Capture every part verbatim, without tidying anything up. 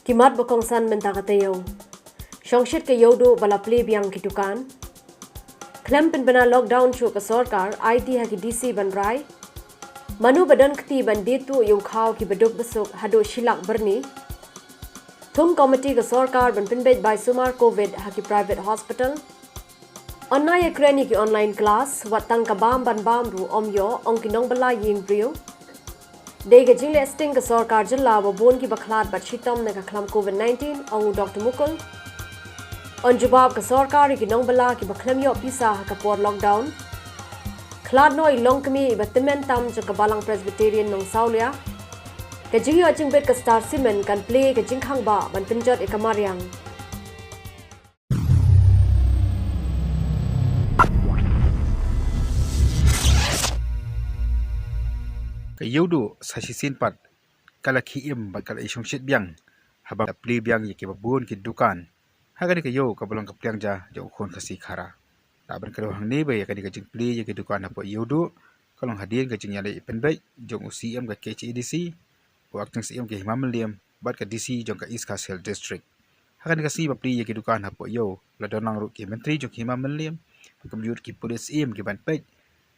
Ki mat ba kongsan mynta ka taïew. Shongshit ka ïewduh ba la plie biang ki dukan. Khlem pynbna lockdown shuh ka sorkar, aiti ha ki D C ban rai. Mano ba don kti ban die tuh ïa u khaw ki baduk basuk haduh shi lak byrni. Thung komiti ka sorkar ban pynbeit bai sumar covid ha ki private hospital. Yn nang ïakren ïa ki online class, wat tang ka bam ban bam ruh ym ïoh, ong ki nongbylla ïing briew. Dei ka jingleh sting ka sorkar jylla ba bun ki bakhlad bad shitom na ka khlam covid nineteen, ong u Doktor Mukul. Yn jubab ka sorkar ïa ki nongbylla ki ba khlem ïoh pisa ha ka por lockdown. Khlad noh i longkmie i ba tymmen tam jong ka Balang Presbyterian Nongsawlia. Ka jingïoh jingbit ka Star Cement kan plie ka jingkhang ba ban pynjot ïa ka mariang. Ka ïewduh sa shisien pat ka la khie im bad ka la i shongshit biang haba la plie biang ïa ki babun ki dukan. Ha kane ka ïew kaba long ka pliang ja jong u khun Khasi Khara. Lah ban kdew hangne ba ïa kane ka jingplie ïa ki dukan hapoh ïewduh ka long hadien ka jingïaleh pynbeit jong u C M ka K H A D C, u Acting C M ka Hima Mylliem bad ka D C jong ka East Khasi Hills District. Ha kane ka sngi ba plie ïa ki dukan hapoh ïew la don lang ruh ki myntri jong ka Hima Mylliem, kumjuh ki pulit syiem ki ban peit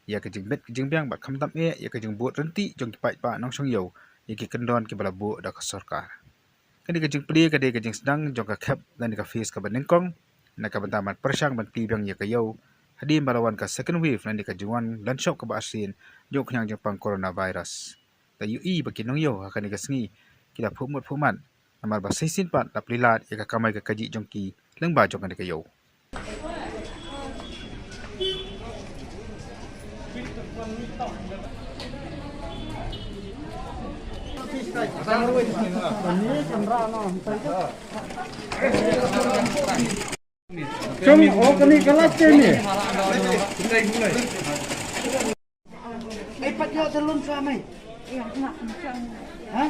ïa ka jingbit ka jingbiang bad khamtam eh ïa ka jingbud ryntih jong ki paidbah nongshong ïew ïa ki kyndon kiba la buh da ka sorkar. Kane ka jingplie ka dei ka jingsdang jong ka khep lane ka phase kaba nyngkong na ka bynta ban pyrshang ban plie biang ïa ka ïew hadien ba la wan ka second wave lane ka jingwan lynshop kaba arsien jong u khñiang jingpang coronavirus. La ïohi ba ki nongïew ha kane ka sngi ki la phuh mut phuh mat namar ba shisien pat la plie lad ïa ka kamai ka kajih jong ki lyngba jong kane ka ïew. Chong o kani kalat te ni. Ai pat ïoh te lum sa mai. Ha?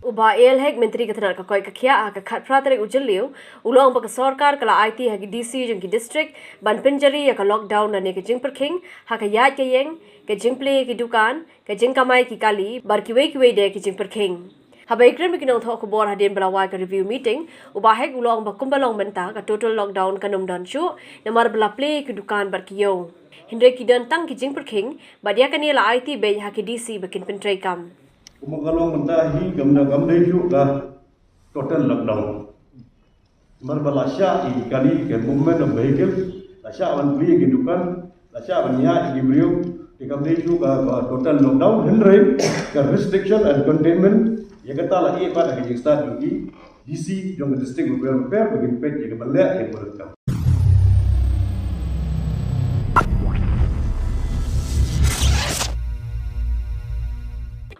U Bah A L Hek, Myntri ka tnat ka koit ka khiah, ha ka khatphra tarik u Jylliew u la ong ba ka sorkar ka la aiti ha ki D C jong ki district ban pynjari ïa ka lockdown lane ka jingpyrkhing ha ka ïaid ka ïeng, ka jingplie ki dukan, ka jingkamai ki kali bad kiwei kiwei de ki jingpyrkhing. Haba ïakren bad ki nongthoh khubor hadien ba la wai ka review meeting, u Bah Hek u la ong ba kumba long mynta ka total lockdown kan ym don shuh namar ba la plie ki dukan bad ki ïew. Hynrei ki don tang ki jingpyrkhing bad ïa kane la aiti beit ha ki D C ba kin pyntreikam. Kumba ka long mynta hi kam da kam dei shuh ka total lockdown. Namar ba la shah ïa ki kali, ki movement of vehicle, la shah ban plie ki dukan, la shah ban ïaid ïa ki briew, te kam dei shuh ka, ka total lockdown, hynrei ka restriction and containment ïa kata la ïeh pat ha ka jingstad jong ki D C jong ka district bapher bapher ba kin peit ïa ka ban leh ïa ka ban leh kam.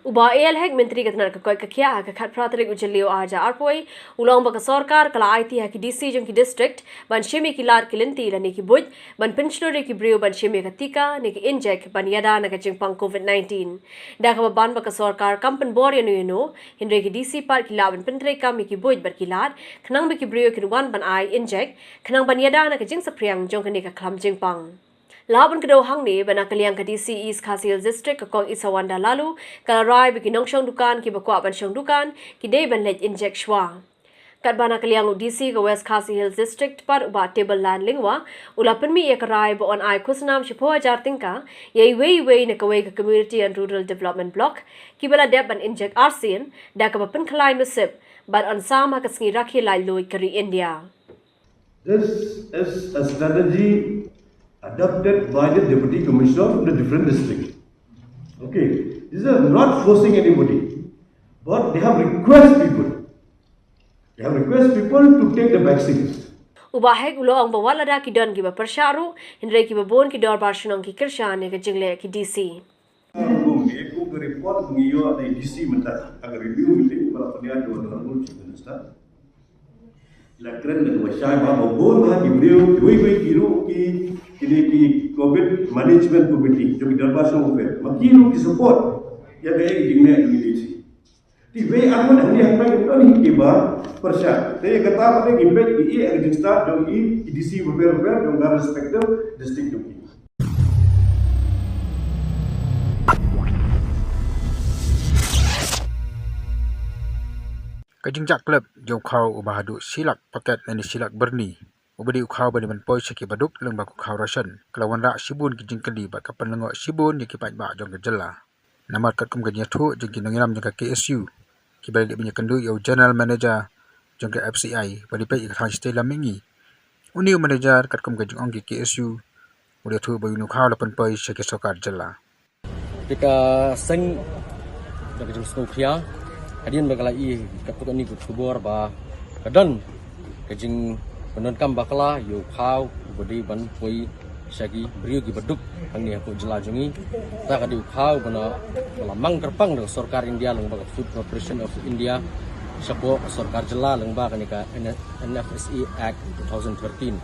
U Bah A L Hek, Myntri ka tnat ka koit ka khiah, ha ka khatphra tarik u Jylliew ar hajar arphew wei u la ong ba ka sorkar ka la aiti ha ki D C jong ki district ban shim ïa ki lad ki lynti lane ki buit ban pynshlur ïa ki briew ban shim ïa ka tika ne ka injek ban ïada na ka jingpang covid nineteen. Da kaba ban ba ka sorkar kam pynbor ïano ïano, hynrei ki D C pat ki lah ban pyntreikam ïa ki buit bad ki lad khnang ba ki briew kin wan ban ai injek khnang ban ïada na ka jingsaphriang jong kane ka khlam jingpang. Lah ban kdew hangne ba na ka liang ka D C East Khasi Hills District ka Kong Isawanda Laloo ka la rai ba ki nongshong dukan kiba kwah ban shong dukan ki dei ban leit injek shuwa. Katba na ka liang u D C ka West Khasi Hills District pat u Bah Table Land Lyngwa u la pynmih ïa ka rai ba yn ai khusnam shiphew hajar tyngka ïa iwei iwei na kawei ka Community and Rural Development Block kiba la dep ban injek arsien da kaba pynkhlaiñ nusip bad yn sam ha ka sngi rakhe laitluid ka ri India. This is a strategy adopted by the deputy commissioner from the different district. Okay, this is not forcing anybody, but they have request people. They have request people to take the vaccines. U Bah Hek u la ong ba wat lada ki don kiba pyrshah ruh, hynrei kiba bun ki dorbar shnong ki kyrshan ïa ka jingleh ki D C. Kum, kum ka report ngi ïoh na D C mynta ha ka review meeting ba la pynïaid da u Honorable Chief Minister. La kren da kaba shai ba, ba bun ba ki briew kiwei kiwei ki ruh ki, ki dei ki covid management committee jong ki dorbar shnong bapher, ma ki ruh ki support ïa ka ïa ka jingleh jong ki D C. Te wei arngut hangne hangne ki don hi kiba pyrshah. Te ïa kata pat ngi peit ki ïa ka jingstad jong ki, ki D C bapher bapher jong ka respective district jong ki. Ka jingjah klep jong u khaw uba haduh shi lak paket lane shi lak byrni, uba dei u khaw ba dei ban poi sha ki baduk lyngba ka khaw ration, ka la wanrah shibun ki jingkylli bad ka pynlyngngoh shibun ïa ki paidbah jong ka jylla. Namar katkum ka jingïathuh jong ki nongïalam jong ka K S U, kiba la leit ban ïakynduh ïa u General Manager jong ka F C I ba dei peit ïa ka thaiñ shatei lam mihngi, une u manager katkum ka jingong ki K S U u la ïathuh ba une u khaw la pynpoi sha ki sorkar jylla. Te ka seng da ka jingsngewkhia hadien ba ka la ïohi katto katne ka khubor ba ka don ka jingpyndonkam bakla ïa u khaw uba dei ban poi sha ki briew ki baduk hangne hapoh jylla jong ngi. Ta ka dei u khaw ba na, ba la mang kyrpang da ka sorkar India lyngba ka Food Corporation of India shapoh ka sorkar jylla lyngba kane ka N-, N F S A Act two thousand thirteen.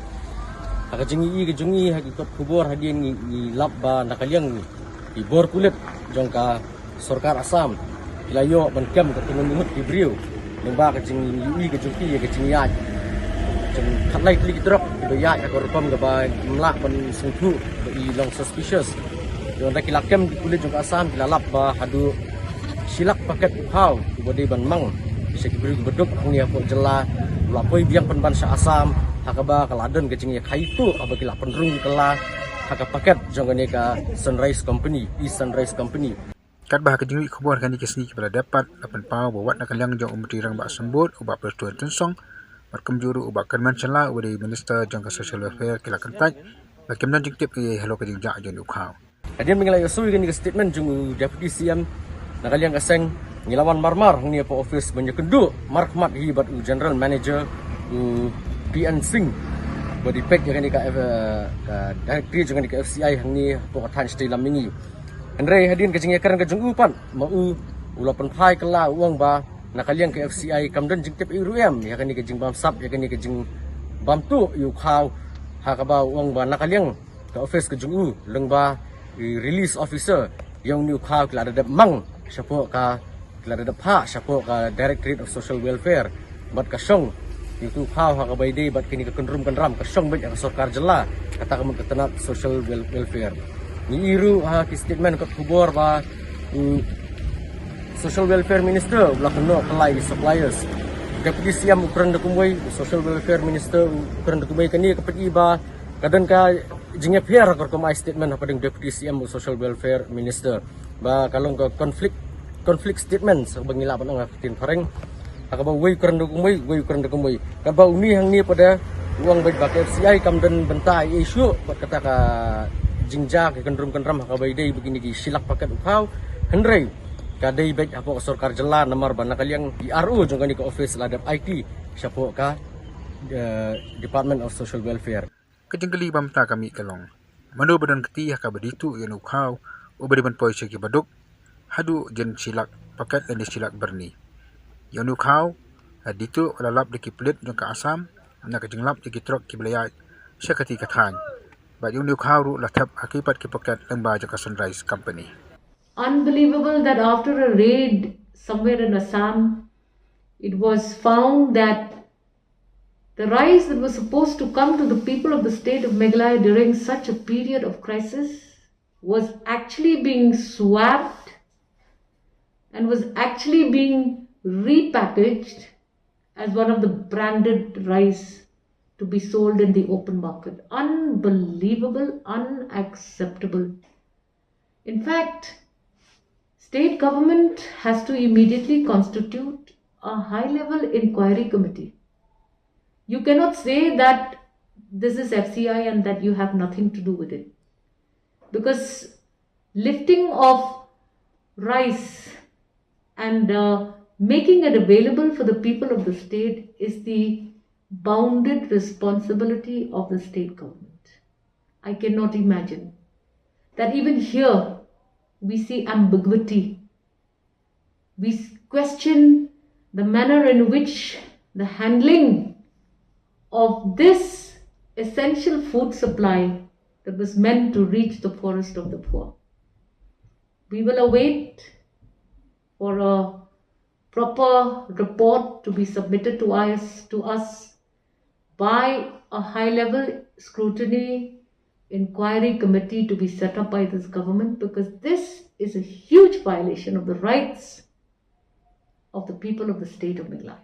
Ha ka jingïohi ka jong ngi ha ki kot khubor hadien ngi, ngi lap ba na ka liang ngi, ki bor pulit jong ka sorkar Assam ki la ïoh ban kem katto katne ngut ki briew lyngba ka jingïohi ka jong ki ïa ka jingïaid jong khatlai tylli ki trok kiba ïaid ha ka rukom kaba ym lah ban sngewthuh ba i long suspicious. Te hynda ki la kem ki pulit jong ka Assam ki la lap ba haduh shi lak paket u khaw uba dei ban mang sha ki briew ki baduk hangne hapoh jylla u la poi biang pynban sha Assam, ha kaba ka la don ka jingïakhaii tuh haba ki la pynrung kylla ha ka paket jong kane ka Sunrise Company, East Sunrise Company. Katba ha ka jingleit khubor kane ka sngi kiba la dep pat la pynpaw ba wat na ka liang jong u Myntri Rangbah Symbood u Bah Prestone Tynsong bad kumjuh ruh u Bah Kyrmen Shylla uba dei Minister jong ka Social Welfare ki la kyntait ba kim don jingtip ei ei halor ka jingjah jong u khaw. Hadien ba ngi la ïohsngew ïa kane ka statement jong u Deputy C M na ka liang ka seng, ngi la wan marmar hangne hapoh office ban ïakynduh markhmat hi bad u General Manager u P N Singh ba dei peit ïa kane ka, eh, ka directory jong kane ka F C I hangne hapoh ka thaiñ shatei lam mihngi. Hynrei hadien ka jingïakren ka jong u pat ma u, u la pynphai kylla u ong ba na ka liang ka F C I kam don jingtip ei ruh em ïa kane ka jingbamsap, ïa kane ka jingbamtuh ïa u khaw, ha kaba u ong ba na ka liang ka office ka jong u lyngba i release officer ïa une u khaw ki la da dep mang shapoh ka, ki la da dep phah shapoh ka Directorate of Social Welfare bad ka shong ïa utu u khaw ha kaba ïadei bad kine ki kyndrum kyndram ka shong beit ha ka sorkar jylla, kata ka mut ka tnat Social Wel-, Welfare. Ngi ïohi ruh ha ki statement kot khubor ba u Social Welfare Minister u la kynnoh kylla ïa ki suppliers. Deputy C M u kren da kumwei, u Social Welfare Minister u kren da kumwei. Kane ka pyni ba ka don ka jingïapher ha ka rukom ai statement hapdeng Deputy C M u Social Welfare Minister. Ba ka long ka conflict, conflict statements ba ngi lah ban ong ha ka ktien phareng. Ha kaba uwei u kren da kumwei, uwei u kren da kumwei. Katba une hangne pat u ong beit ba ka F C I kam don bynta ei ei shuh bad kata ka jingjia ki kyndrum kyndram ha kaba ïadei bad kine ki shi lak paket u khaw. Hynrei ka dei beit hapoh ka sorkar jylla namar ba na ka liang i R O jong kane ka office la dep aiti shapoh ka, eh, Department of Social Welfare. Ka jingkylli ba mynta ka mih ka long, mano ba don kti ha kaba die tuh ïa une u khaw uba dei ban poi sha ki baduk haduh jin shi lak paket lane shi lak byrni. Ïa une u khaw la die tuh, la lap da ki pulit jong ka Assam na ka jinglap ïa ki trok kiba la ïaid sha kata ka thaiñ. Bad ïa une u khaw ruh la thep ha ki pat ki paket lyngba jong ka Sunrise Company. Unbelievable that after a raid somewhere in Assam, it was found that the rice that was supposed to come to the people of the state of Meghalaya during such a period of crisis was actually being swapped and was actually being repackaged as one of the branded rice to be sold in the open market. Unbelievable, unacceptable. In fact, state government has to immediately constitute a high-level inquiry committee. You cannot say that this is F C I and that you have nothing to do with it. Because lifting of rice and, uh, making it available for the people of the state is the bounded responsibility of the state government. I cannot imagine that even here we see ambiguity. We s-, question the manner in which the handling of this essential food supply that was meant to reach the poorest of the poor. We will await for a proper report to be submitted to us, to us by a high-level scrutiny inquiry committee to be set up by this government, because this is a huge violation of the rights of the people of the state of Meghalaya.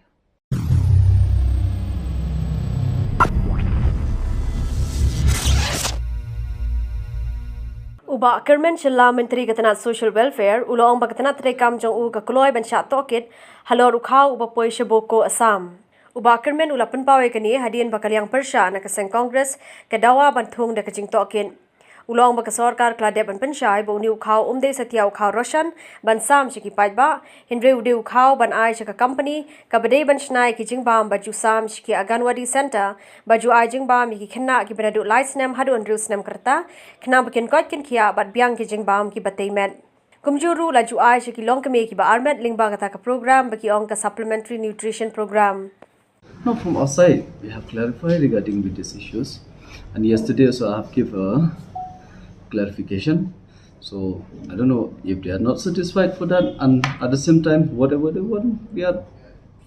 U Bah Kyrmen Shylla, Myntri ka tnat Social Welfare, u la ong ba ka tnat treikam jong u ka kloi ban shah tohkit halor u khaw uba poi sha Bokajan, Assam. U Bah Kyrmen u la pynpaw ïa kane hadien ba ka liang pyrshah na ka seng Congress ka dawa ban thung da ka jingtohkit. U la ong ba ka sorkar ka la dep ban pynshai ba une u khaw um dei satia u khaw roshan ban sam sha ki paidbah, hynrei u dei u khaw ban ai sha ka company kaba dei ban shna ïa ki jingbam ba ju sam sha ki Anganwadi Centre, ba ju ai jingbam ïa ki khynnah kiba naduh lai snem haduh hynriew snem ka rta, khnang ba kin koit kin khiah bad biang ki jingbam kiba tei met. Kumjuh ruh la ju ai sha ki longkmie kiba armet lyngba kata ka program ba ki ong ka Supplementary Nutrition Program. No, from our side, we have clarified regarding with these issues. And yesterday also I have give a clarification. So I don't know if they are not satisfied for that. And at the same time, whatever they want, we are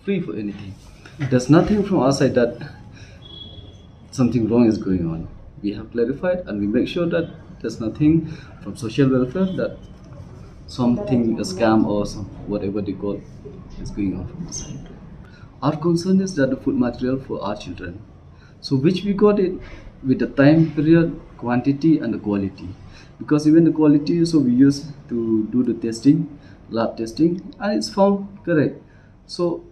free for anything. There's nothing from our side that something wrong is going on. We have clarified and we make sure that there's nothing from social welfare that something, a scam or some, whatever they call, is going on from the side. Our concern is that the food material for our children. So which we got it with the time period, quantity and the quality. Because even the quality also we use to do the testing, lab testing, and it's found correct. So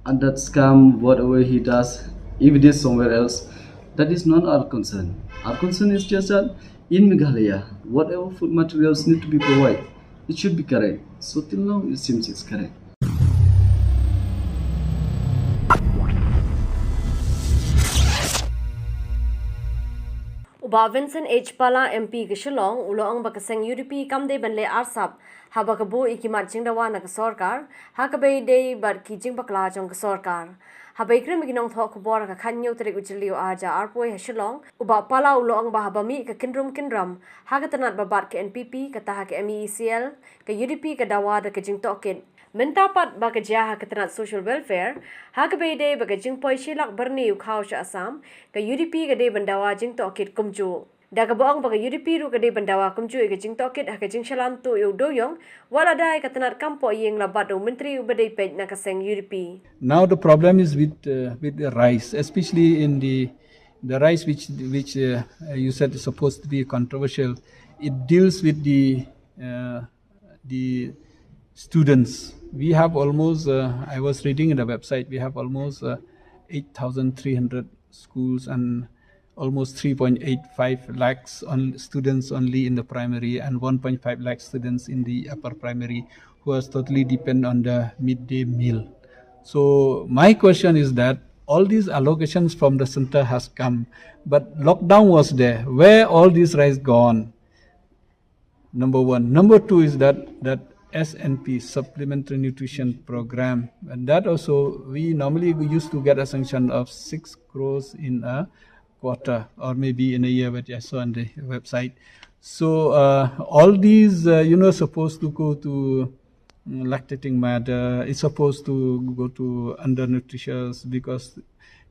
and that scam, whatever he does, if it is somewhere else, that is not our concern. Our concern is just that in Meghalaya, whatever food materials need to be provided, it should be correct. So till now, it seems it's correct. U Bah Vincent H Pala, M P ka Shillong, u la ong ba ka seng U D P kam dei ban leh arsap haba ka buh ïa ki mat jingdawa na ka sorkar, ha kaba ïadei bad ki jingbakla jong ka sorkar. Haba ïakren bad ki nongthoh khubor ha ka khathynñiew tarik u Jylliew arhajar arphew ha Shillong, u Bah Pala u la ong ba haba mih ka kynrum kynram ha ka tnat ba bat ka N P P, kata ha ka M E E C L, ka U D P ka dawa da ka jingtohkit. Mynta pat ba ka jia ha ka tnat Social Welfare, ha kaba ïadei bad ka jingpoi shi lak byrni u khaw sha Assam, ka U D P ka dei ban dawa jingtohkit kumjuh. Da kaba ong ba ka U D P ruh ka dei ban dawa kumjuh ïa ka jingtohkit ha ka jingshalan tuh ïa u dewïong, wat la dei ka tnat kam pohïing la bat da u myntri uba dei peit na ka seng U D P. Now the problem is with uh, with the rice, especially in the the rice which which uh, you said is supposed to be controversial. It deals with the uh, the students. We have almost, uh, I was reading in the website, we have almost uh, eight thousand three hundred schools and almost three point eight five lakhs on students only in the primary and one point five lakh students in the upper primary who are totally depend on the midday meal. So my question is that all these allocations from the center has come, but lockdown was there. Where all this rice gone? Number one. Number two is that that S N P, Supplementary Nutrition Program, and that also we normally we used to get a sanction of six crores in a quarter or maybe in a year, which I saw on the website. So uh, all these, uh, you know, supposed to go to mm, lactating mother, it's supposed to go to undernutritious because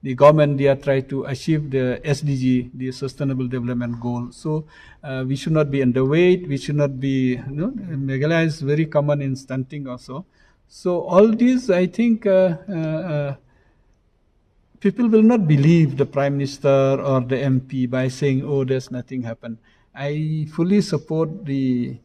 the government they are trying to achieve the S D G, the Sustainable Development Goal. So uh, we should not be underweight. We should not be. You know, Meghalaya is very common in stunting also. So all these, I think, uh, uh, uh, people will not believe the prime minister or the M P by saying, "Oh, there's nothing happened." I fully support the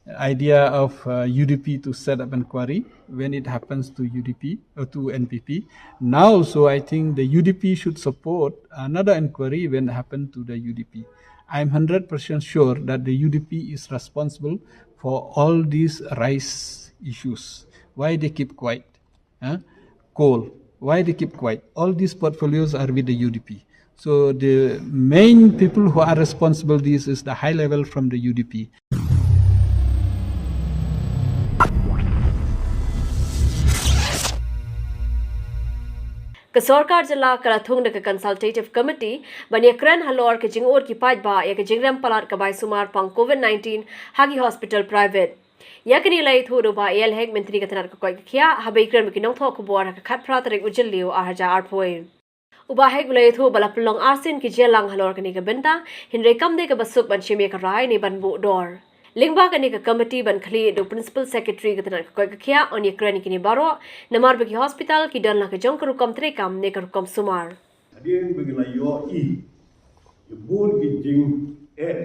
idea of uh, U D P to set up inquiry when it happens to U D P or to N P P. Now also, I think the U D P should support another inquiry when it happened to the U D P. I'm hundred percent sure that the U D P is responsible for all these rice issues. Why they keep quiet? Huh? Coal. Why they keep quiet? All these portfolios are with the U D P. So the main people who are responsible this is the high level from the U D P. Ka sorkar jylla ka la thung da ka Consultative Committee ban ïakren halor ka jingud ki paidbah ïa ka jingrem palat ka bai sumar pang COVID nineteen ha ki hospital private. Ïa kane la ïathuh da u Bah A L Hek, Myntri ka tnat ka koit ka khiah, haba ïakren bad ki nongthoh khubor ha ka khatphra tarik u Jylliew arhajar arphew. U Bah Hek u la ïathuh ba la pynlong arsien ki jingïalang halor kane ka bynta, hynrei kam dei kaba suk ban shim ïa ka rai ne ban buh dor. Lyngba kane ka committee ban khlieh da u Principal Secretary ka tnat ka koit ka khiah, yn ïakren ïa kine baroh, namar ba ki hospital ki don la ka jong ka rukom treikam ne ka rukom sumar. Hadien ba ki la ïohi ïa bun ki jingeh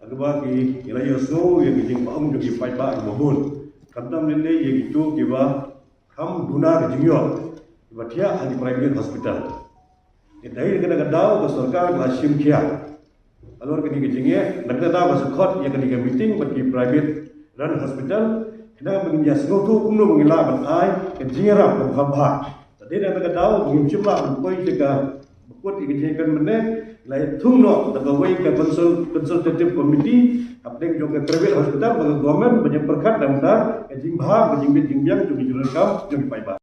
Haba ki la ïohsngew ïa ki jingpang jong ki paidbah kiba bun, khamtam lei lei ïa kito kiba kham duna ka jingïoh, kiba thiah ha ki private hospital. Te dei na kata ka daw ka sorkar ka la shim khia halor kane ka jingeh, na kata ka daw ka sa khot ïa kane ka meeting bad ki private run hospital, khnang ba ngin ïa sngewthuh kumno ba ngin lah ban ai ka jingïarap kaba kham bha. Te dei na kata ka daw ba ngim shym lah ban poi sha kaba kut ïa ka jingïakren mynne, la ïa thung noh da kawei ka consult-, consultative committee hapdeng jong ka private hospital bad ka government ban ïa pyrkhat na ka bynta ka jingbha, ka jingbit jingbiang jong ki jingdonkam jong ki paidbah.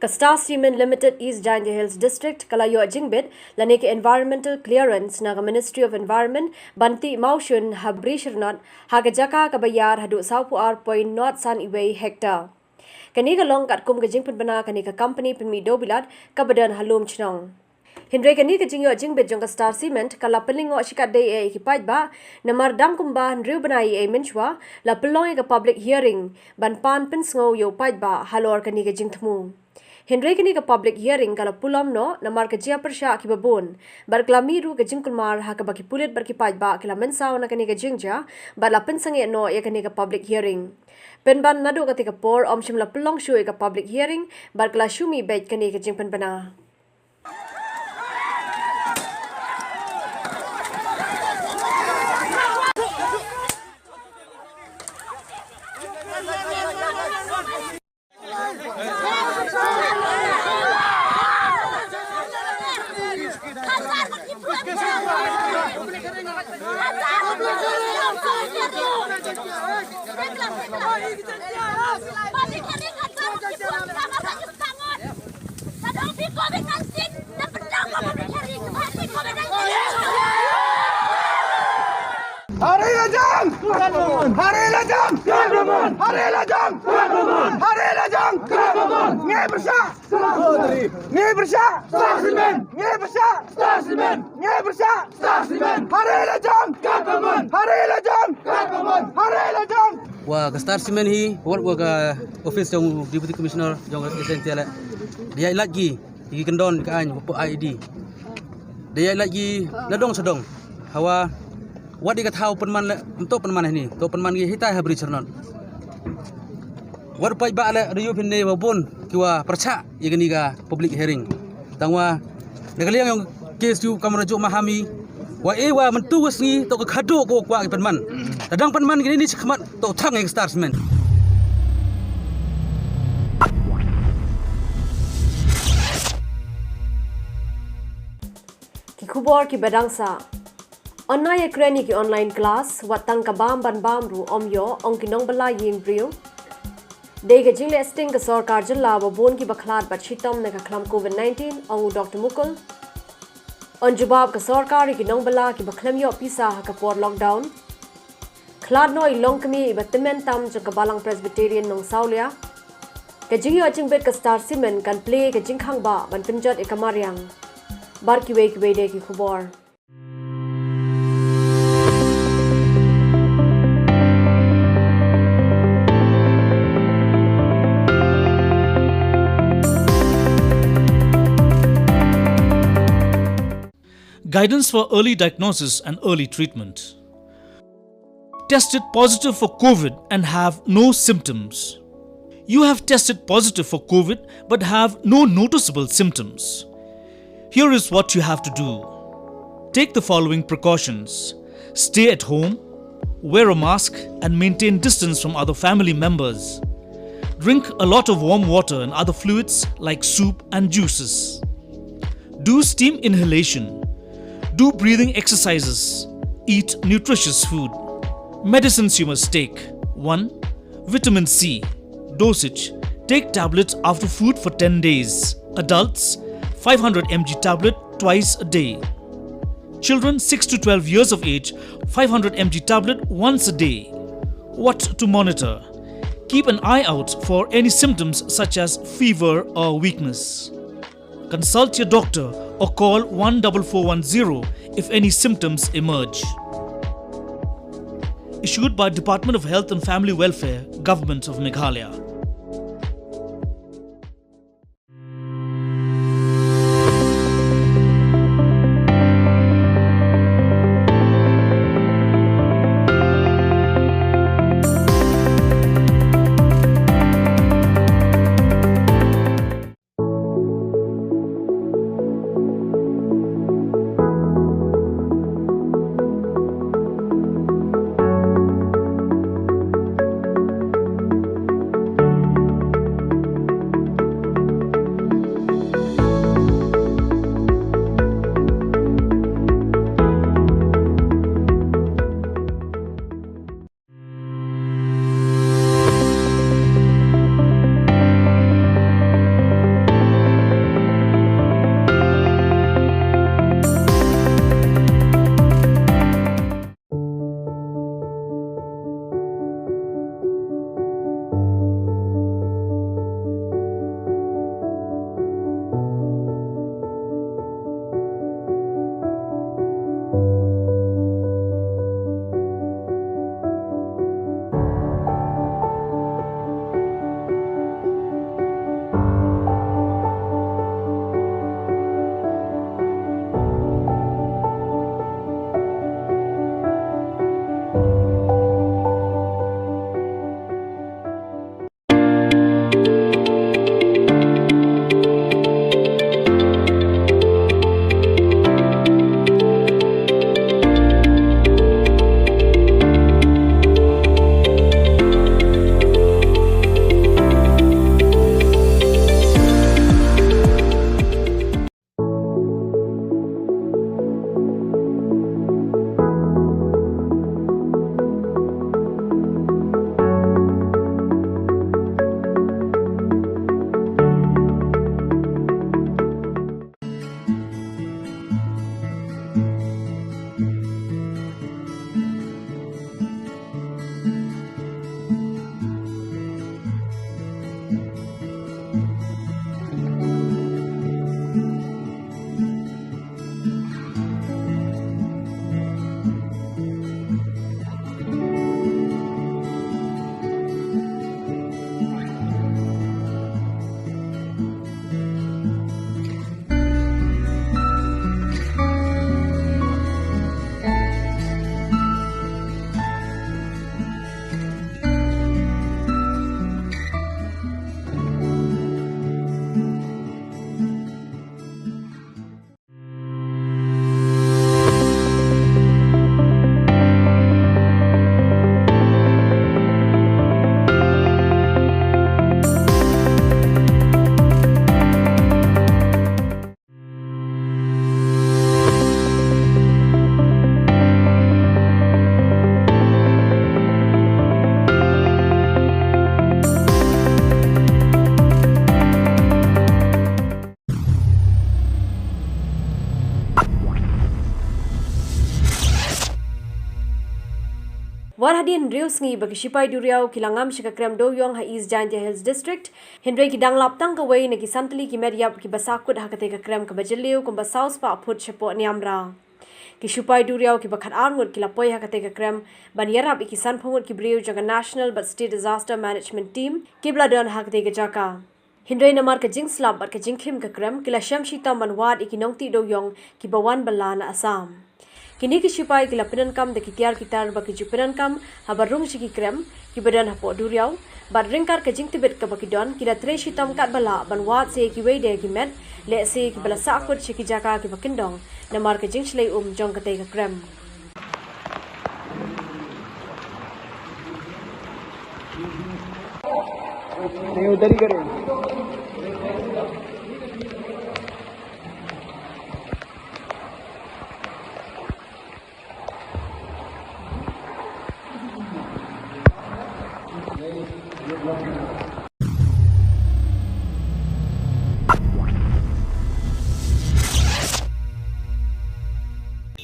Ka Star Cement Limited East Jaintia Hills District ka la ïoh jingbit lane ka environmental clearance na ka Ministry of Environment ban tih mawshun ha Bri Shyrnot ha ka jaka kaba ïar haduh sawphew ar point nod san iwei hektar. Kane ka long katkum ka jingpynbna kane ka company pynmih dewbilat kaba don ha Lumshnong. Hynrei kane ka jingïoh jingbit jong ka Star Cement ka la pynlyngngoh shikatdei ïa ki paidbah, namar dang kumba hynriew bnai ïa mynshwa la pynlong ïa ka public hearing ban pan pynsngew ïa u paidbah halor kane ka jingthmu. Hynrei kane ka public hearing ka la pulom noh namar ka jia pyrshah kiba bun, bad ka la mih ruh ka jingkulmar ha kaba ki pulit bad ki paidbah ki la mynsaw na kane ka jingjia bad la pynsangeh noh ïa kane ka public hearing. Pynban naduh kata ka por ym shym la pynlong shuh ïa ka public hearing bad ka la shu mih beit kane ka jingpynbna. Hari lajang! Hari lajang! Hari lajang! Hari lajang! Ngi pyrshah! Ngi pyrshah! Ngi pyrshah! Ngi pyrshah! Hari lajang! Hari lajang! Hari lajang! Wa ka Star Cement hi wat wa ka office jong Deputy Commissioner jong ka East Jaintia le. Dia lagi ki kyndon ka ain wa po I E D. Dia lagi na dong sa dong. Hawa wat di ka thaw pynman le, to pynman hini, to pynman ki hitai ha Bri Shyrnot. Wat paidbah le da yu phin ne wa bun ki wa pyrshah ïa kani ka public hearing. Tang wa na ka liang jong K S U kam rajuk mahami wa e wa myntu wa sngi to ka khadu ko kwah ki pynman. Tadang pynman kini ni shikmat to thang ïa ka Star Cement. Ki khubor ki badang sa. Ynda ïa kren ïa ki online class, wat tang ka bam ban bam ruh ym ïoh, ong ki nongbylla ïing briew. Dei ka jingleh sting ka sorkar jylla ba bun ki ba khlad bad shitom na ka khlam covid nineteen, ong u Doctor Mukul. Yn jubab ka sorkar ïa ki nongbylla ki ba khlem ïoh pisa ha ka por lockdown. Khlad noh i longkmie i ba tymmen tam jong ka Balang Presbyterian Nongsawlia. Ka jingïoh jingbit ka Star Cement kan plie ka jingkhang ba ban pynjot ïa ka mariang. Bad kiwei kiwei de ki khubor. Guidance for early diagnosis and early treatment. Tested positive for covid and have no symptoms. You have tested positive for covid but have no noticeable symptoms. Here is what you have to do. Take the following precautions. Stay at home, wear a mask, and maintain distance from other family members. Drink a lot of warm water and other fluids like soup and juices. Do steam inhalation. Do breathing exercises. Eat nutritious food. Medicines you must take. One, vitamin C. Dosage. Take tablet after food for ten days. Adults, five hundred M G tablet twice a day. Children six to twelve years of age, five hundred M G tablet once a day. What to monitor? Keep an eye out for any symptoms such as fever or weakness. Consult your doctor or call one four four one zero if any symptoms emerge. Issued by Department of Health and Family Welfare, Government of Meghalaya. Wat hadien hynriew sngi ba ki shipai duriaw ki la ngam sha ka krem Dewiong ha East Jaintia Hills District, hynrei ki dang lap tang kawei na ki san tylli ki met ïap kiba sahkut ha katei ka krem kaba jylliew kumba saw spah phut shapoh niam ra. Ki shipai duriaw kiba khatar ngut ki la poi ha katei ka krem ban ïarap ïa ki sanphew ngut ki briew jong ka National bad State Disaster Management Team kiba la don ha katei ka jaka. Hynrei namar ka jingslap bad ka jingkhim ka krem, ki la shem shitom ban wad ïa ki nongtih Dewiong kiba wan bylla na Assam. Kine ki shipai ki la pyndonkam da ki tiar ki tar ba ki ju pyndonkam haba rung sha ki krem kiba don hapoh duriaw, bad ryngkat ka jingtbit kaba ki don, ki la trei shitom katba lah ban wad sa ïa kiwei de ki met, lehse kiba la sahkut sha ki jaka kiba kyndong namar ka jingshlei um jong katei ka krem. नहीं, उधर ही करें।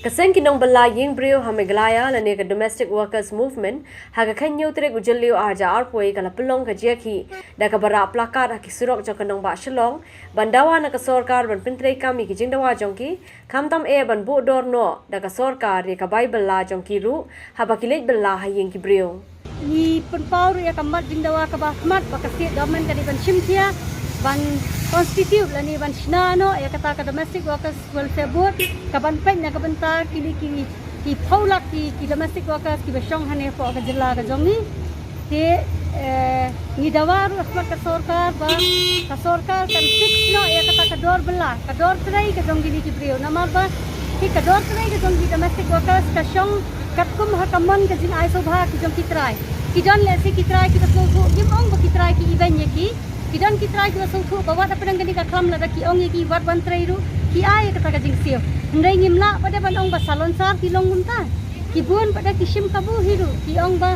Ka seng ki nongbylla ïing briew ha Meghalaya lane ka Domestic Workers Movement ha ka khathynñiew tarik u Jylliew arhajar arphew ka la pynlong ka jingïakhih da kaba rah placard ha ki surok jong ka nongbah Shillong ban dawa na ka sorkar ban pyntreikam ïa ki jingdawa jong ki, khamtam eh ban buh dor noh da ka sorkar ïa ka bai bylla jong ki ruh haba ki leit bylla ha ïing ki briew. Ngi pynpaw ruh ïa ka mat jingdawa kaba khmat ba ka state government ka dei ban shim khia ban constitute lane ban shna noh ïa kata ka Domestic Workers Welfare Board ka ban peit na ka bynta kine ki ki phew lak ki ki domestic workers kiba shong hangne hapoh ka jylla ka jong ngi. Te ngi dawa ruh ha khmat ka sorkar ba ka sorkar kan fix noh ïa kata ka dor bylla, ka dor trei ka jong kine ki briew, namar ba ki ka dor trei ka jong ki domestic workers ka shong katkum ha ka mon ka jingai sngewbha ki jong ki trai. Ki don lehse ki trai kiba sngewthuh, ngim ong ba ki trai ki ibeiñ ïa ki. Ki don ki trai kiba sngewthuh ba wat hapdeng kane ka khlam lada ki ong ïa ki wat wan trei ruh ki ai ïa kata ka jingsiew. Hynrei ngim lah pat de ban ong ba salonsar ki long kumta. Ki bun pat de ki shim kabu hi ruh, ki ong ba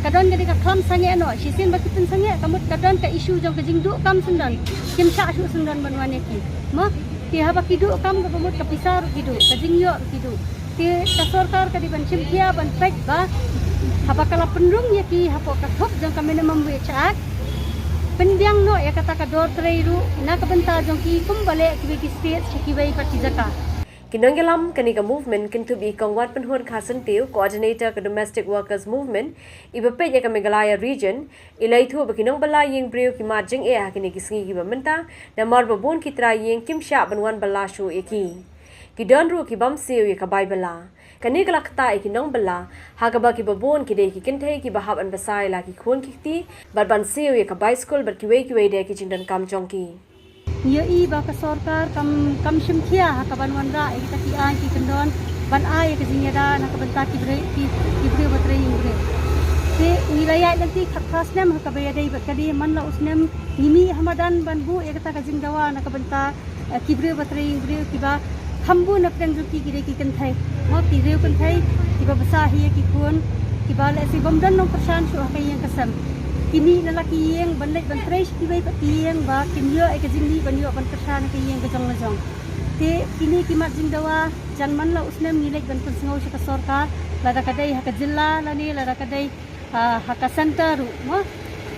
ka don kane ka khlam sangeh noh, shisien ba ki pynsangeh ka mut ka don ka issue jong ka jingduh kam syndon. Kim shah shuh syndon ban wan ïa ki. Mo, te haba ki duh kam kaba mut ka pisa ruh ki duh, ka jingïoh ruh ki duh. Te ka sorkar ka dei ban shim khia ban peit ba haba ka la pynrung ïa ki hapoh ka thup jong ka Minimum Wage Act, pynbiang noh ïa kata ka dor trei ruh na ka bynta jong ki kumba leh kiwei ki state sha kiwei pat ki jaka. Ki nongïalam kane ka movement kynthup i Kong Watpynhun Kharsyntiew, Coordinator ka Domestic Workers Movement, iba peit ïa ka Meghalaya Region, i la ïathuh ba ki nongbylla ïing briew ki mad jingeh ha kine ki sngi kiba mynta namar ba bun ki trai ïing kim shah ban wan bylla shuh ïa ki. Ki don ruh ki bym siew ïa ka bai bylla. Kane ka la ktah ïa ki nongbylla ha kaba kiba bun ki dei ki kynthei kiba hap ban bsa ïa la ki khun ki kti bad ban siew ïa ka bai skul bad kiwei kiwei de ki jingdonkam jong ki. Ngi ïohi ba ka sorkar kam kam shim khia ha ka ban wanrah ïa kita ki aiñ ki kyndon ban ai ïa ka jingïada na ka bynta ki briew ki briew ba trei ïing briew. Te ngi la ïaid lynti khatphra snem ha kaba ïadei bad kane, man la u snem ngi mih ha madan ban buh ïa kata ka jingdawa na ka bynta ki briew ba trei ïing briew kiba kham bun na pdeng jong ki ki dei ki kynthei. Mo, ki riew kynthei kiba bsa hi ïa ki khun kiba lehse bym don nongkyrshan shuh ha ka ïing ka sem. Ki mih na la ki ïing ban leit ban trei sha kiwei pat ki ïing ba kin ïoh ïa ka jingmih ban ïoh ban kyrshan ha ka ïing ka jong la jong. Te kine ki mat jingdawa jan man la u snem ngi leit ban pynsngew sha ka sorkar, lada ka dei ha ka jylla lane lada ka dei ha ka centre ruh, mo,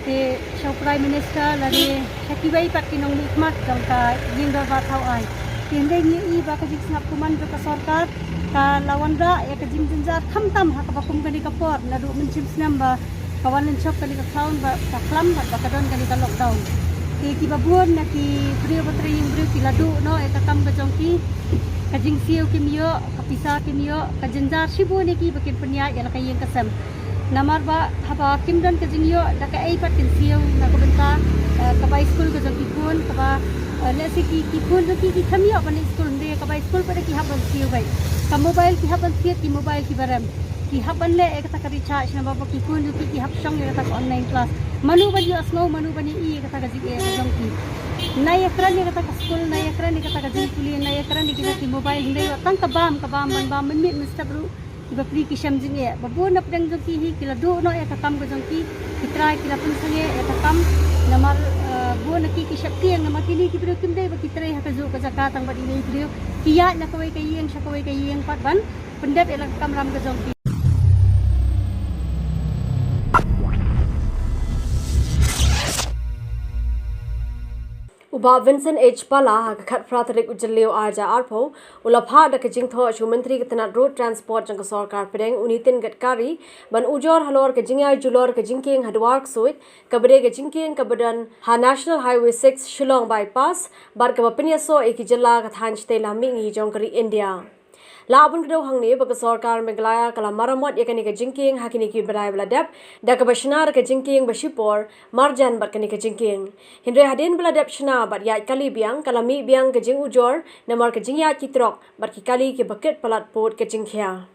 te sha u Prime Minister lane sha kiwei pat ki nongmihkhmat jong ka ïing dorbar thaw aiñ. Te hynrei ngi ïohi ba ka jingsngap kumne jong ka sorkar ka la wanrah ïa ka jingjynjar khamtam ha kaba kum kane ka por naduh mynshem snem ba ka wan lynshop kane ka khlam bad ka don kane ka lockdown. Te kiba bun na ki briew ba trei ïing briew ki la duh noh ïa ka kam ka jong ki, ka jingsiew kim ïoh, ka pisa kim ïoh, ka jynjar shibun ïa ki ba kin pynïaid ïa la ka ïing ka sem. Namar ba haba kim don ka jingïoh da kaei pat kin siew na ka bynta ka bai skul ka jong ki khun, kaba lehse ki khun jong ki ki khlem ïoh ban leit skul, hynrei ka bai skul pat de ki hap ban siew beit. Ka mobile ki hap ban thied, ki mobile kiba rem. Ki hap ban leh ïa kata ka recharge namar ba ki khun jong ki ki hap shong ïa kata ka online class. Mano ban ïohsngew, mano ban ïohi ïa kata ka jingeh ka jong ki. Nai ïakren ïa kata ka skul, nai ïakren ïa kata ka jingpule, nai ïakren ïa kita ki mobile, hynrei tang ka bam, ka bam ban bam mynmiet mynstep ruh ki bapli ki shem jingeh. Ba bun na pdeng jong ki hi ki la duh noh ïa ka kam ka jong ki, ki trai ki la pynsangeh ïa ka kam. Namar bun na ki ki sheptieng namar kine ki briew kim dei ba ki trei ha kajuh ka jaka tang bad ine i briew, ki ïaid na kawei ka ïing sha kawei ka ïing pat ban pyndep ïa la ka kamram ka jong ki. Bah Vincent H Pala ha ka khatphra tarik u Jylliew arhajar arphew u la phah da ka jingthoh sha u Myntri ka tnat Road Transport jong ka Sorkar Pdeng u Nitin Gadkari ban ujor halor ka jingïai julor ka jingkieng ha Dwarksuid, kaba dei ka jingkieng kaba don ha National Highway six Shillong Bypass bad kaba pynïasoh ïa ki jylla ka thaiñ shatei lam mihngi jong ka ri India. Lah ban kdew hangne ba ka Sorkar Meghalaya ka la maramot ïa kane ka jingkieng ha kine ki bnai ba la dep, da kaba shna da ka jingkieng ba shipor marjan bad kane ka jingkieng. Hynrei hadien ba la dep shna bad ïaid kali biang, ka la mih biang ka jingujor namar ka jingïaid ki trok bad ki kali kiba kit palat pud ka jingkhia.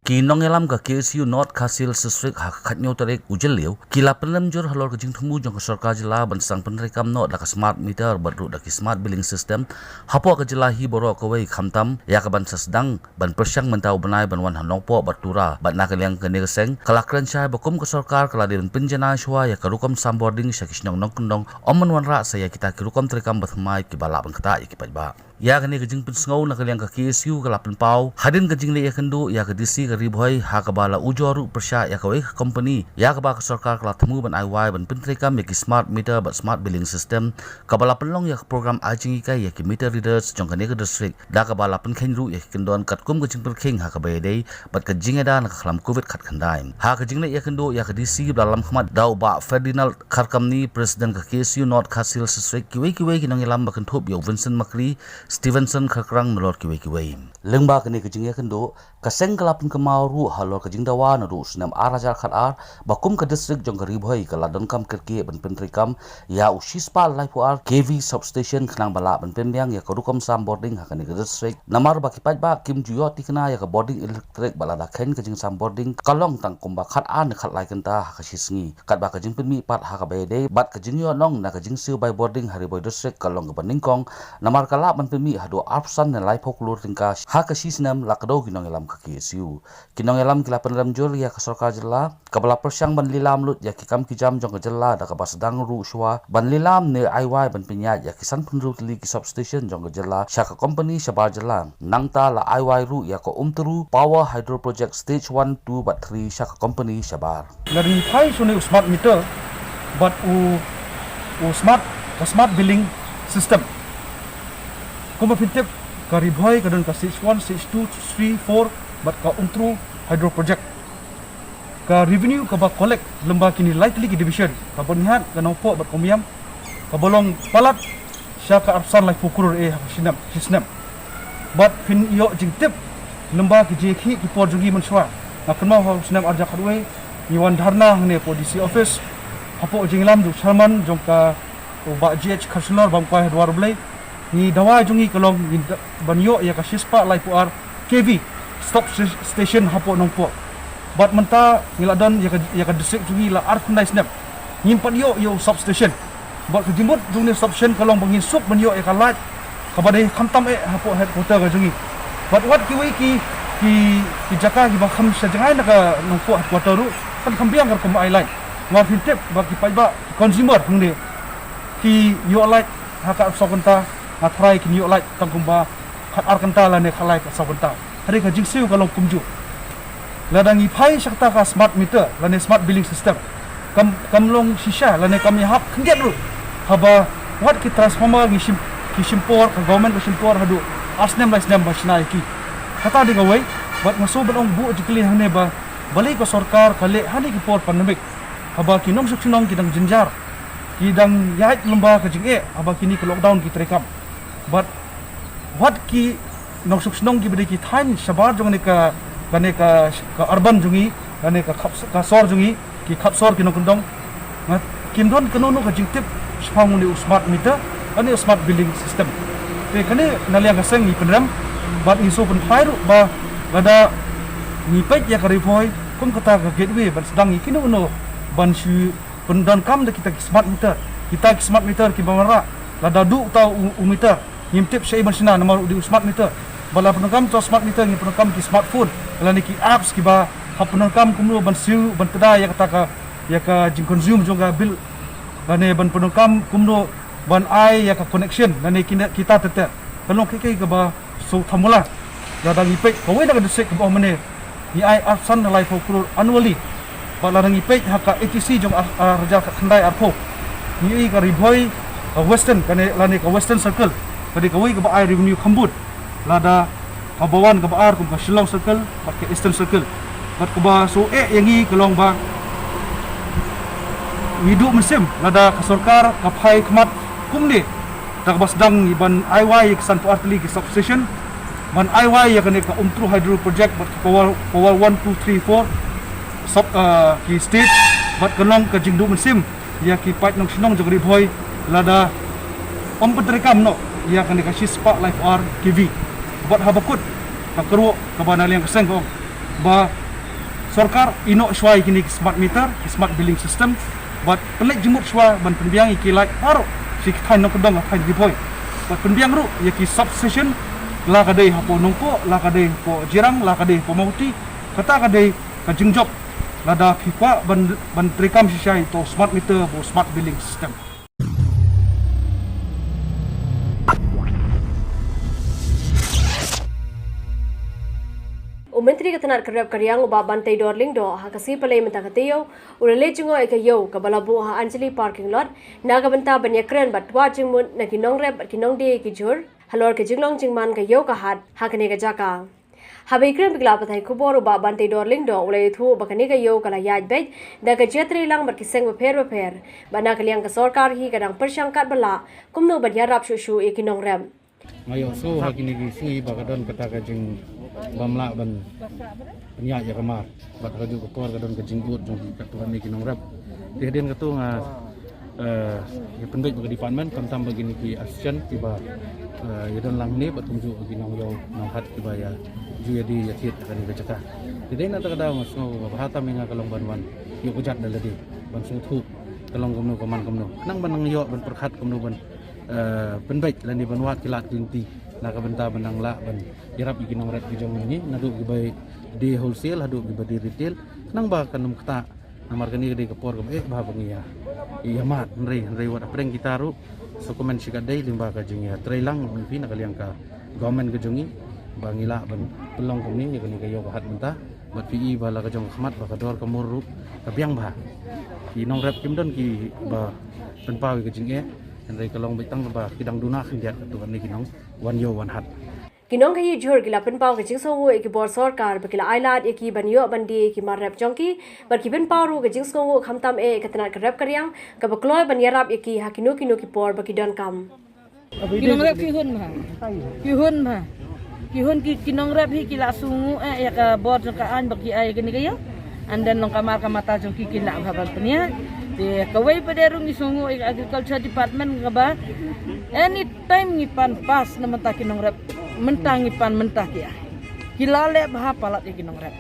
Ki nongïalam ka K S U North Khasi Hills District ha ka khathynñiew tarik u Jylliew ki la pynrem jur halor ka jingthmu jong ka Sorkar Jylla ban sdang pyntreikam noh da ka smart meter bad ruh da ki smart billing system hapoh ka jylla hi baroh kawei, khamtam ïa ka ban sa sdang ban pyrshang mynta u bnai ban wan ha Nongpoh bad Tura, bad na ka liang kane ka seng ka la kren shai ba kum ka Sorkar ka la dei ban pynjanai shuwa ïa ka rukom signboarding sha ki shnong nongkyndong, ym ban wanrah sa ïa kita ki rukom treikam bathymmai kiba lah ban ktah ïa ki paidbah. Ïa kane ka jingpynsngew na ka liang ka K S U ka la pynpaw hadien ka jingleit ïakynduh ïa ka D C ka Ri Bhoi, ha kaba la ujor ruh pyrshah ïa kawei ka company ïa kaba ka Sorkar ka la thmu ban ai wai ban pyntreikam ïa ki smart meter bad smart billing system, kaba la pynlong ïa ka program ai jinghikai ïa ki meter readers jong kane ka district, da kaba la pynkheiñ ruh ïa ki kyndon katkum ka jingpyrkhing ha kaba ïadei bad ka jingïada na ka khlam Covid khatkhyndai. Ha ka jingleit ïakynduh ïa ka D C ba la lamkhmat da u Bah Ferdinand Kharkamni, President ka K S U North Khasi Hills District, kiwei kiwei ki nongïalam ba kynthup ïa u Vincent Makri, Stevenson Kharkrang, nalor kiwei kiwei. Lyngba kane ka jingïakynduh, ka seng ka la pynkynmaw ruh halor ka jingdawa naduh u snem arhajar khatar ba kum ka district jong ka Ri Bhoi ka la donkam kyrkieh ban pyntreikam ïa u shispah laiphew ar K V substation khnang ba lah ban pynbiang ïa ka rukom signboarding ha kane ka district, namar ba ki paidbah kim ju ïoh thikna ïa ka boarding electric, bad lada kheiñ ka jingsignboarding ka long tang kumba khatar ne khatlai kynta ha ka shi sngi. Katba ka jingpynmih pat ha kaba ïadei bad ka jingïohnong na ka jingsiew bai boarding ha Ri Bhoi District ka long kaba nyngkong, namar ka lah ban pynmih haduh arphew san ne laiphew klur tyngka ha ka shi snem, la kdew ki nongïalam ka K S U. Ki nongïalam ki la pynrem jur ïa ka Sorkar Jylla kaba la pyrshang ban lilam lut ïa ki kam ki jam jong ka jylla, da kaba sdang ruh shuwa ban lilam ne ai wai ban pynïaid ïa ki sanphew hynriew tylli ki substation jong ka jylla sha ka company shabar jylla. Nangta la ai wai ruh ïa ka Umtru Power Hydro Project Stage one, two bad three sha ka company shabar. Lada ngi phai sha une u smart meter bad u, u smart, ka smart billing system, kumba phin tip, ka Ri Bhoi ka don ka stage one, stage two, three, four bad ka Umtru Hydro Project. Ka revenue kaba collect lyngba kine lai tylli ki division, ka Byrnihat, ka Nongpoh bad ka Umiam, kaba long palat sha ka arphew san laiphew klur eh ha ka shi snem, shi snem. Bad phin ïoh jingtip lyngba ki jingïakhih ki por jong ngi mynshuwa. Nga kynmaw ha u snem arhajar khatwei ngi wan dharna hangne hapoh D C office, hapoh jingïalam jong u chairman jong ka, u Bah G H Kharshilor, bam kwai ha dwar U Blei. Ngi dawa jong ngi ka long ngin da-, ban ïoh ïa ka shispah laiphew ar K V stop sta-, station hapoh Nongpoh. Bad mynta ngi la don ïa ka, ïa ka district jong ngi la arphew khyndai snem ngim pat ïoh ïa u substation. Bad ka jingmut jong une u substation ka long ba ngin suk ban ïoh ïa ka light kaba dei khamtam eh hapoh headquarter ka jong ngi. Bad wat kiwei ki, ki, ki jaka kiba kham sha jngai na ka Nongpoh headquarter ruh kan kham biang ka rukom ai light. Nga phin tip ba ki paidbah, ki consumer hangne ki ïoh light ha ka arphew saw kynta, nga tharai kin ïoh light tang kumba khatar kynta lane khatlai, khatsaw kynta. Hynrei ka jingsiew ka long kumjuh. Lada ngi phai sha kata ka smart meter lane smart billing system, kam, kam long shisha lane kam ïahap khyndiat ruh. Haba wat ki transformer ngi shim, ki shim por, ka government ka shim por haduh ar snem lai snem ban shna ïa ki. Kata dei kawei. Bad nga sngewbha ban ong buh jingkylli hangne ba balei ka sorkar ka leh hangne ki por pandemic, haba ki nongshong shnong ki dang jynjar, ki dang ïaid lyngba ka jingeh haba kine ki lockdown ki treikam. Bad wat ki nongshong shnong kiba dei ki thaiñ shabar jong kane ka, kane ka, ka urban jong ngi, kane ka khap, ka sor jong ngi, ki khap sor ki nongkyndong, nga, kim don kano kano ka jingtip shaphang une u smart meter, kane u smart billing system. Te kane na liang ka seng ngi pynrem bad ngi shu pynphai ruh ba lada ngi peit ïa ka Ri Bhoi kum kata ka gateway ban sdang ïa kino kino ban shu pyndonkam da kita ki smart meter. Kita ki smart meter kiba wanrah, lada duh uta u, u meter, ngim tip shaei ban shna namar u dei u smart meter. Ba la pyndonkam uta u smart meter, ngin pyndonkam ki smartphone lane ki apps kiba hap pyndonkam kumno ban siew, ban tda ïa kata ka, ïa ka jingconsume jong ka bill, lane ban pyndonkam kumno ban ai ïa ka connection lane kita, kita ter ter. Ka long kiei kiei kaba shu thamula. Lada ngi peit kawei na ka district kaba ong mynne Ngi ai arphew san na laiphew klur annually. Bad lada ngi peit ha ka A T C jong ar, ar hajar khyndai arphew, ngi ïohi ka Ri Bhoi, ka Western, kane lane ka Western Circle, ka dei kawei kaba ai revenue kham bun. Lada kaba wan kaba ar kum ka Shillong Circle bad ka Eastern Circle. Bad kaba shu eh ïa ngi ka long ba ngi duh mynsiem lada ka sorkar ka phai khmat kumne, da kaba sdang ngi ban ai wai ïa ka sanphew ar tylli ki substation, ban ai wai ïa kane ka Umtru Hydro Project bad ka Power, Power one, two, three, four, sub, ah, ki stage, bad ka long ka jingduh mynsiem ïa ki paid nongshong shnong jong ka Ri Bhoi lada ym pyntreikam noh ïa kane ka shispah laiphew ar K V. Bad haba kut, ka kyrwoh kaba na liang ka seng ka ong ba sorkar ïehnoh shuwa ïa kine ki smart meter, ki smart billing system, bad pynleit jingmut shuwa ban pynbiang ïa ki light baroh sha ki thaiñ nongkyndong ha thaiñ Ri Bhoi. Bad pynbiang ruh ïa ki substation, la ka dei hapoh Nongpoh, la ka dei hapoh Jirang, la ka dei hapoh Mawhati, kata ka dei ka jingjop lada phi kwah ban, ban treikam shisha ïa uto u smart meter bad u smart billing system. U Myntri ka tnat ka rep ka riang u Bah Banteidor Lyngdoh ha ka sngi Palei mynta ka taïew u la leit jngoh ïa ka ïew kaba la buh ha Anjali Parking Lot na ka bynta ban ïakren bad wad jingmut na ki nongrep bad ki nongdie ki jhur halor ka jinglong jingman ka ïew ka hat ha kane ka jaka. Haba ïakren bad ki lad pathai khubor u Bah Banteidor Lyngdoh u la ïathuh ba kane ka ïew ka la ïaid beit da ka jingïatreilang bad ki seng bapher bapher, bad na ka liang ka sorkar hi ka dang pyrshang katba lah kumno ban ïarap shuh shuh ïa ki nongrep. Nga ïohsngew ha kine ki sngi ba ka don kata ka jingbymlah ban pynïaid ïa ka mar, bad ha kajuh ka por ka don ka jingud jong ki katto katne ki nongrep. Te hadien kato nga, eh, ïa pynbeit bad ka department, khamtam bad kine ki association kiba, eh, ïa don lang hangne bad kumjuh ki nongïew nonghat kiba ïa ju ïa die ïa thied ha kane ka jaka. Te dei na kata ka daw nga sngew ba bha tam ïa nga ka long ban wan ïoh kjat da lade ban sngewthuh ka long kumno ka man kumno, khnang ban nang ïoh ban pyrkhat kumno ban, eh, pynbeit lane ban wad ki lad ki lynti na ka bynta ban nang lah ban ïarap ïa ki nongrep ki jong ngi, naduh kiba die wholesale haduh kiba die retail, khnang ba kan ym ktah. Namar kane ka dei ka por kaba eh bha ba ngi ïa, ïa mad, hynrei, hynrei wat hapdeng kita ruh, sa kumne shi katdei lyngba ka jingïatreilang jong phi na ka liang ka government ka jong ngi, ba ngi lah ban pynlong kumne ïa kane ka ïew ka hat mynta. Bad phi i ba la ka jong ka khmat ba ka dor ka mur ruh ka biang bha. Ki nongrep kim don kiba pynpaw ïa ka jingeh, hynrei ka long beit tang ba ki dang duna khyndiat katto katne ki nongwan ïew wan hat. Ki nongkhaïi jhur ki la pynpaw ka jingsngewnguh ïa ki bor sorkar ba ki la ailad ïa ki ban ïoh ban die ïa ki mar rep jong ki, bad ki pynpaw ruh ka jingsngewnguh khamtam eh ïa ka tnat ka rep ka riang kaba kloi ban ïarap ïa ki ha kino kino ki por ba ki donkam. Ki nongrep ki hun bha. Ki hun bha. Ki hun ki, ki nongrep hi ki la sngewnguh eh ïa ka bor jong ka aiñ ba ki ai ïa kane ka ïew. And then long ka mar ka mata jong ki ki lah bha ban pynïaid. Te kawei pat de ruh ngi sngewnguh ïa ka agriculture department kaba anytime ngi pan pass na mynta ki nongrep. Mynta ngi pan mynta ki ai. Ki la leh bha palat ïa ki nongrep.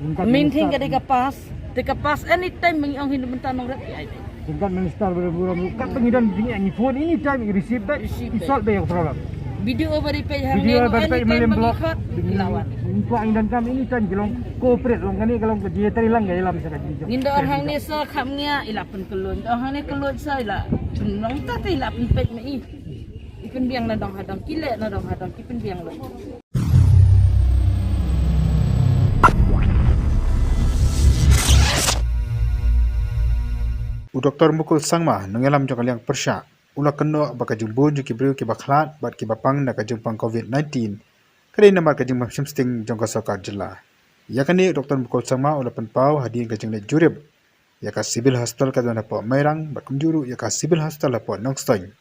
Mynta mynta ka dei ka pass, te ka pass anytime ba ngi ong hi na mynta nongrep ki ai. Sengkang minister ba burom kat ba ngi don jingeh ngi phone anytime ngi receive beit, ngi solve beit ïa ka problem. B D O ba dei peit hangne, anytime ba ngi khot ngi la wan. Ngi kwah ngi donkam anytime ki long cooperate long kane ka long ka jingïatreilang ka ïalam sa ka jingïatreilang. Ngin da ong hangne sa kham ngia i la pynkyllon, da ong hangne kyllon sa i la pynlong ta te i la pynpeit ma i. I pynbiang na dong ha dong, ki leh na dong ha dong, ki pynbiang lut. U Doktor Mukul Sangma, nongïalam jong ka liang pyrshah, u la kynnoh ba ka jingbun jong ki briew kiba khlad bad kiba pang na ka jingpang covid nineteen ka dei namar ka jingbym shim sting jong ka sorkar jylla. Ïa kane u Doktor Mukul Sangma u la pynpaw hadien ka jingleit jurip ïa ka Civil Hospital ka don hapoh Mairang bad kumjuh ruh ïa ka Civil Hospital hapoh Nongstoiñ.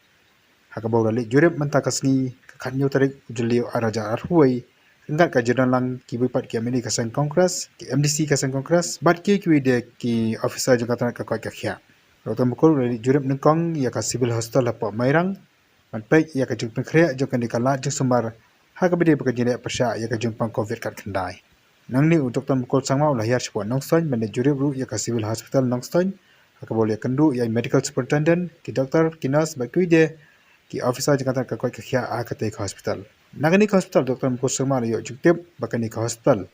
Ha kaba u la leit jurip mynta ka sngi ka khathynñiew tarik u Jylliew ar hajar arphew wei ryngkat ka jingdon lang kiwei pat ki M L A ka seng Congress, ki M D C ka seng Congress bad kiwei kiwei de ki officer jong ka tnat ka koit ka khiah. Doktor Mukul u la leit jurip nyngkong ïa ka Civil Hospital hapoh Mairang ban peit ïa ka jingpynkhreh jong kane ka lad jingsumar ha kaba ïadei bad ka jingleh pyrshah ïa ka jingpang covid khatkhyndai. Nangne u Doktor Mukul Sangma u la hiar shapoh Nongstoiñ ban leit jurip ruh ïa ka Civil Hospital Nongstoiñ ha kaba u la ïakynduh ïa i Medical Superintendent, ki doktor, ki nurse bad kiwei de ki officer jong ka tnat ka koit ka khiah ha katei ka hospital. Na kane ka hospital u Doktor Mukul Sangma u la ïoh jingtip ba kane ka hospital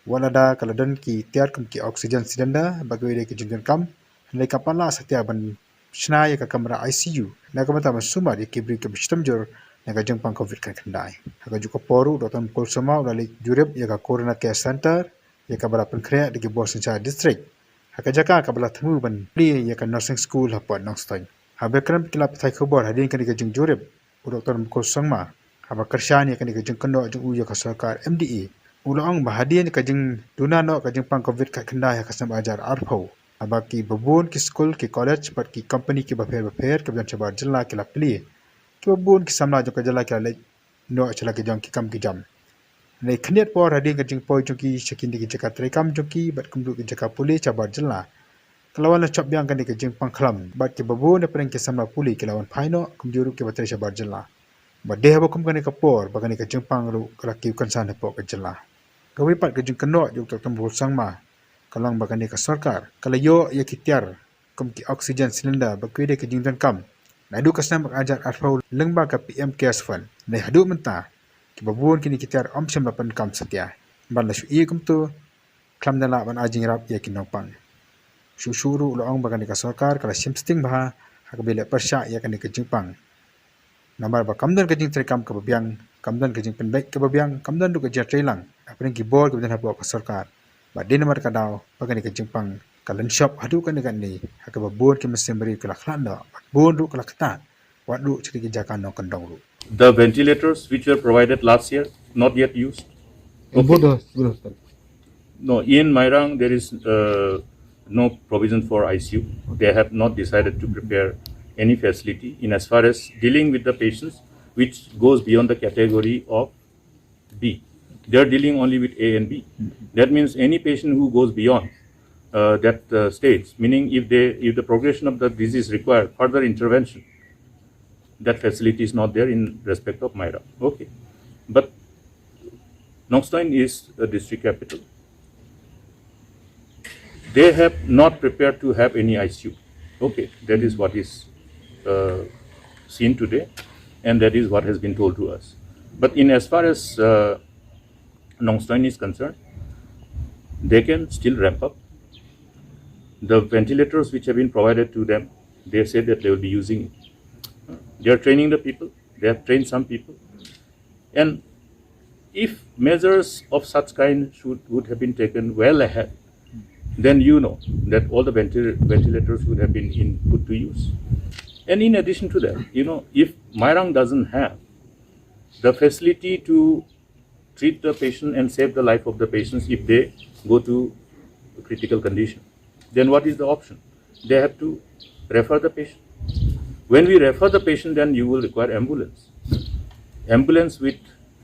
wat lada ka la don ki tiar kum ki oxygen cylinder bad kiwei de ki jingdonkam, hynrei kam pat lah satia ban shna ïa ka kamra I C U na ka bynta ban sumar ïa ki briew kiba shitom jur na ka jingpang covid khatkhyndai. Ha kajuh ka por ruh, Doctor Mukul Sangma u la leit jurip ïa ka Corona Care Center, ïa kaba la pynkhreh da ki bor synshar district, ha ka jaka kaba la thmu ban plie ïa ka nursing school hapoh Nongstoiñ. Haba kren ki lad pathai khubor hadien kane ka jingjurip, u Doctor Mukul Sangma, haba kyrshan ïa kane ka jingkynnoh jong u ïa ka sorkar M D A, u la ong ba hadien ka jingduna noh ka jingpang covid khatkhyndai ha ka snem ar hajar arphew, haba kiba bun ki skul, ki college bad ki company kiba pher bapher kiba don shabar jylla ki la plie, kiba bun ki samla jong ka jylla ki la leit noh sha la ki jong ki kam ki jam. Hynrei khyndiat por hadien ka jingpoi jong ki sha kine ki jaka treikam jong ki bad kumjuh ki jaka pule shabar jylla, ka la wan la shop biang kane ka jingpang khlam bad kiba bun na pdeng ki samla pule ki la wan phai noh, kumjuh ruh kiba trei shabar jylla. Bad dei haba kum kane ka por ba kane ka jingpang ruh ka la kiew kynsan hapoh ka jylla. Kawei pat ka jingkynnoh jong u Doctor Mukul Sangma ka long ba kane ka sorkar ka la ïoh ïa ki tiar kum ki oxygen cylinder bad kiwei de ki jingdonkam naduh ka snem ar hajar arphew lyngba ka P M Cares Fund. Hynrei haduh mynta kiba bun kine ki tiar ym shym la pyndonkam satia. Ban la shu ïeh kumto, khlem da lah ban ai jingïarap ïa ki nongpang. Shuh shuh ruh u la ong ba kane ka sorkar ka la shim sting bha ha kaba ïaleh pyrshah ïa kane ka jingpang. Namar ba kam don ka jingtreikam kaba biang, kam don ka jingpynbeit kaba biang, kam don ruh ka jingtreilang hapdeng ki bor kiba don hapoh ka sorkar. Bad dei namar ka daw ba kane ka jingpang ka lynshop haduh kane kane, ha kaba bun ki mynsiem briew ki la khlad noh, bad bun ruh ki la ktah, wat ruh sha ki jaka nongkyndong ruh. The ventilators which were provided last year, not yet used. In Okay. both the civil hospital. No, in Mairang, there is uh, no provision for I C U. They have not decided to prepare any facility in as far as dealing with the patients which goes beyond the category of B. They are dealing only with A and B. That means any patient who goes beyond uh, that uh, stage, meaning if they if the progression of the disease require further intervention, that facility is not there in respect of Mairang. Okay. But Nongstoin is a district capital. They have not prepared to have any I C U. Okay, that is what is uh, seen today, and that is what has been told to us. But in as far as uh, Nongstoin is concerned, they can still ramp up. The ventilators which have been provided to them, they said that they will be using it. They are training the people. They have trained some people. And if measures of such kind should would have been taken well ahead, then you know that all the venti- ventilators would have been in, put to use. And in addition to that, you know, if Mairang doesn't have the facility to treat the patient and save the life of the patients if they go to a critical condition, then what is the option? They have to refer the patient. When we refer the patient, then you will require ambulance. Ambulance with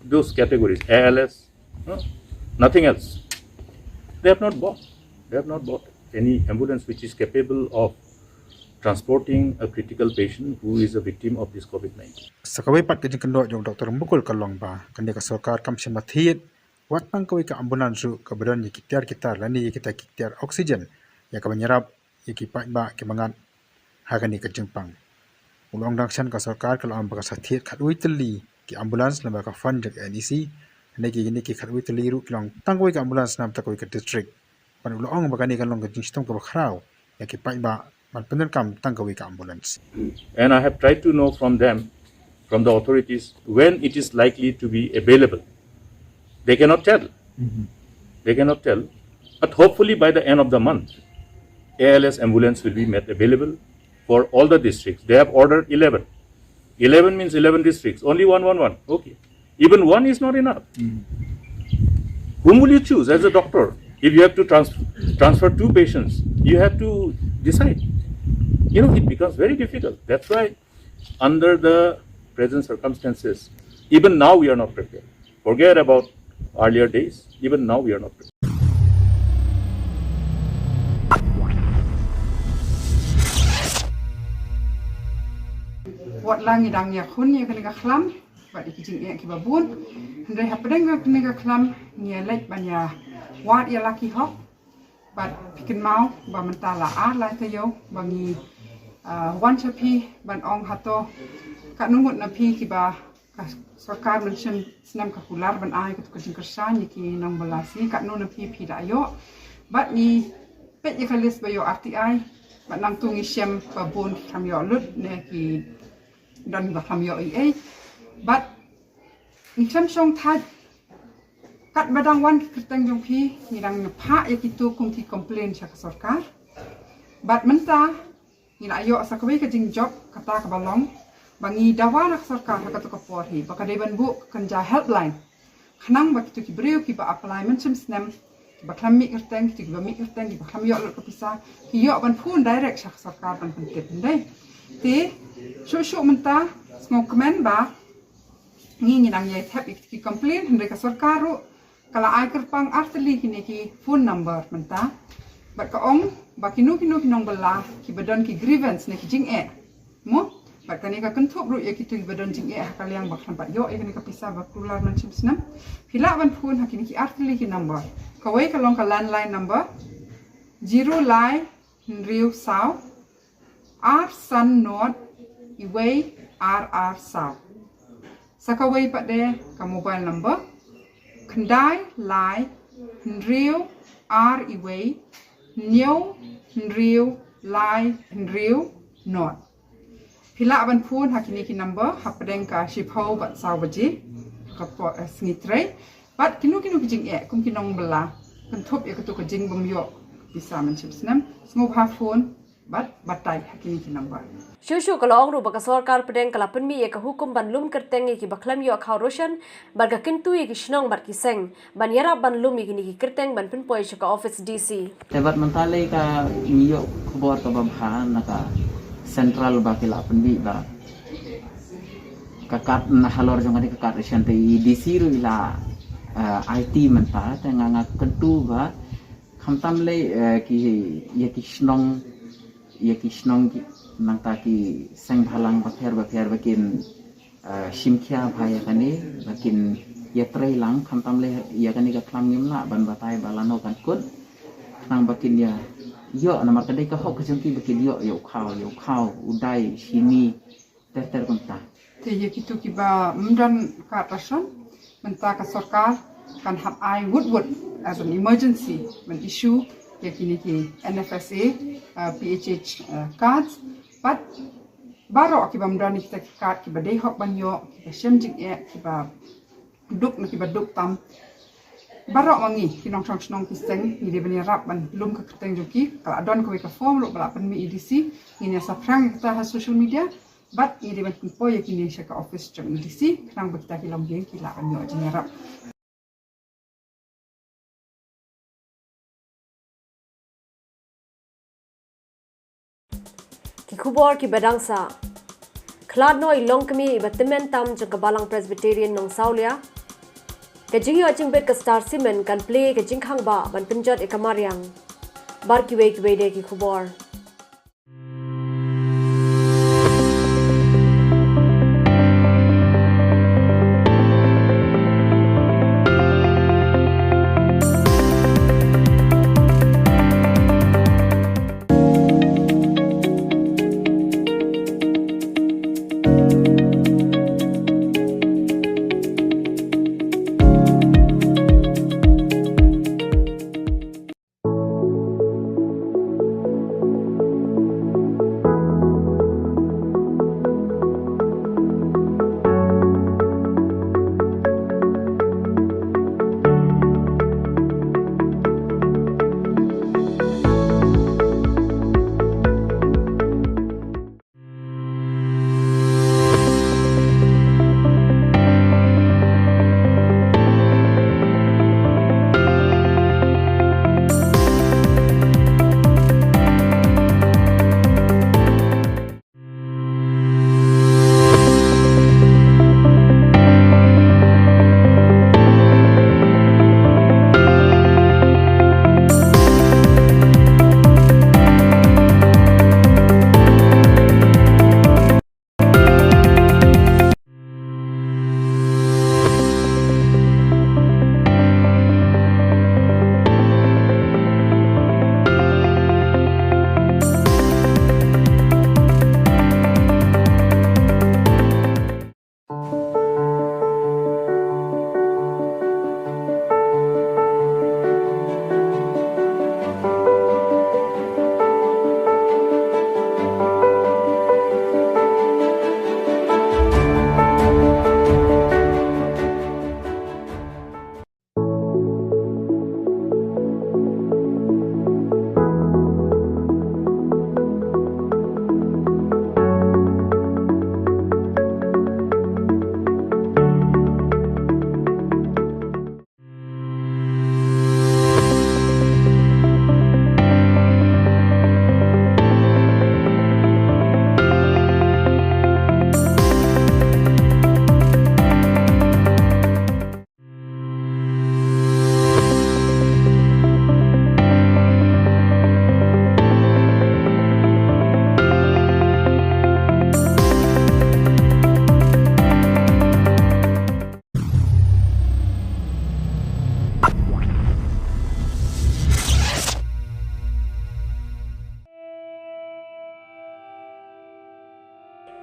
those categories, A L S, no? Nothing else. They have not bought. They have not bought any ambulance which is capable of transporting a critical patient who is a victim of this COVID nineteen. Sa kawei pat ka jingkynnoh jong Doctor Mukul ka long ba kane ka sorkar kam shym la thied wat tang kawei ka ambulance ruh kaba don ïa ki tiar ki tar lane ïa kita ki tiar oxygen ïa kaban ïarap ïa ki paidbah kiba ngat ha kane ka jingpang. U la ong dang shen ka sorkar ka la ong ba ka sa thied khatwei tylli ki ambulance lyngba ka fund jong N E C. Hynrei kine ki khatwei tylli ruh ki long tang kawei ka ambulance na bynta kawei ka district. Bad u la ong ba kane ka long ka jingshitom kaba khraw ïa ki paidbah ban pyndonkam tang kawei ka ambulance. And I have tried to know from them, from the authorities, when it is likely to be available. They cannot tell. They cannot tell. But hopefully by the end of the month, A L S ambulance will be made available for all the districts. They have ordered eleven. Eleven means eleven districts. Only one, one, one. Okay. Even one is not enough. Whom will you choose as a doctor? If you have to trans- transfer two patients, you have to decide. You know, it becomes very difficult. That's why, under the present circumstances, even now we are not prepared. Forget about earlier days. Even now we are not prepared. Wat la ngi dang ïakhun ïa kane ka khlam bad ïa ki jingeh kiba bun. Hynrei hapdeng kane ka khlam ngi ïa leit ban ïa wad ïa la ki hok. Bad phi kynmaw ba mynta la ar lai taïew ba ngi, ah, wan sha phi ban ong hato katno ngut na phi kiba ka sorkar mynshem snem ka kular ban ai kato ka jingkyrshan ïa ki nongbylla sngi, katno na phi phi da ïoh. Bad ngi peit ïa ka list ba ïoh R T I bad nangtu ngi shem ba bun ki khlem ïoh lut ne ki don ba khlem ïoh ei ei. Bad ngi khlem shong thait, katba dang wan ki kyrteng jong phi, ngi dang phah ïa kito kum ki complain sha ka sorkar. Bad mynta ngi la ïoh sa kawei ka jingjop, kata kaba long ba ngi dawa na ka sorkar ha kato ka por hi ba ka dei ban buh ka kynja helpline, khnang ba kito ki briew kiba apply mynshem snem, kiba khlem mih kyrteng, kito kiba mih kyrteng, kiba khlem ïoh lut ka pisa, ki ïoh ban phone direct sha ka sorkar ban pyntip, hynrei te shuh shuh mynta, sngewkmen ba ngi, ngi dang ïai thep ïa ki complain, hynrei ka sorkar ruh ka la ai kyrpang artylli kine ki phone number mynta. Bad ka ong ba kino kino ki nongbylla kiba don ki grievance ne ki jingeh, mo, bad kane ka kynthup ruh ïa kito kiba don jingeh ha ka liang ba khlem pat ïoh ïa kane ka pisa ba kular mynshem snem, phi lah ban phone ha kine ki artylli ki number. Kawei ka long ka landline number, zero lai hynriew saw ar san not iwei ar ar saw. Sa kawei pat de ka mobile number, khyndai lai hynriew ar iwei hynñiew hynriew lai hynriew not. Phi lah ban phone ha kine ki number hapdeng ka shiphew bad saw baje ka por, eh, sngi trei. Bad kino kino ki jingeh kum ki nongbylla kynthup ïa kato ka jingbym ïoh pisa mynshem snem, sngewbha phone bad batai ha kine ki number. Shuh shuh ka la ong ruh ba ka sorkar pdeng ka la pynmih ïa ka hukum ban lum kyrteng ïa kiba khlem ïoh khaw ration, bad ka kyntu ïa ki shnong bad ki seng ban ïarap ban lum ïa kine ki kyrteng ban pynpoi sha ka office D C. Te bad mynta lei ka ngi ïoh khubor kaba bha na ka central ba ki la pynmih ba ka card na halor jong kane ka card ration te i D C ruh i la, eh, aiti mynta, te nga, nga kyntu ba khamtam lei, eh, ki, ïa ki shnong, ïa ki shnong ki, nangta ki seng bhalang bapher bapher ba kin, eh, shim khia bha ïa kane, ba kin ïatrei lang, khamtam lei ïa kane ka khlam ngim lah ban batai ba lano kan kut, khnang ba kin ïa ïoh, namar ka dei ka hok ka jong ki ba kin ïoh ïa u khaw, ïa u khaw, u dai, shini, ter ter kumta. Te ïa kito kiba ym don card ration, mynta ka sorkar kan hap ai wut wut as an emergency ban issue ïa kine ki N F S A, uh, P H H, uh, cards. Bad baroh kiba ym don ïa kita ki card, kiba dei hok ban ïoh, kiba shem jingeh, kiba duk ne kiba duk tam, baroh ma ngi ki nongshong shnong ki seng, ngi dei ban ïarap ban lum ka kyrteng jong ki. Ka la don kawei ka form ruh ba la pynmih i D C, ngin ïa saphriang ïa kata ha social media. Bad ngi dei ban pynpoi ïa kine sha ka office jong i D C, khnang ba kita ki longïing ki lah ban ïoh jingïarap. Ki khubor kiba dang sah. Khlad noh i longkmie iba tymmen tam jong ka Balang Presbyterian Nongsawlia. Ka jingïoh jingbit ka Star Cement kan plie ka jingkhang ba ban pynjot ïa ka mariang. Bad kiwei kiwei de ki khubor.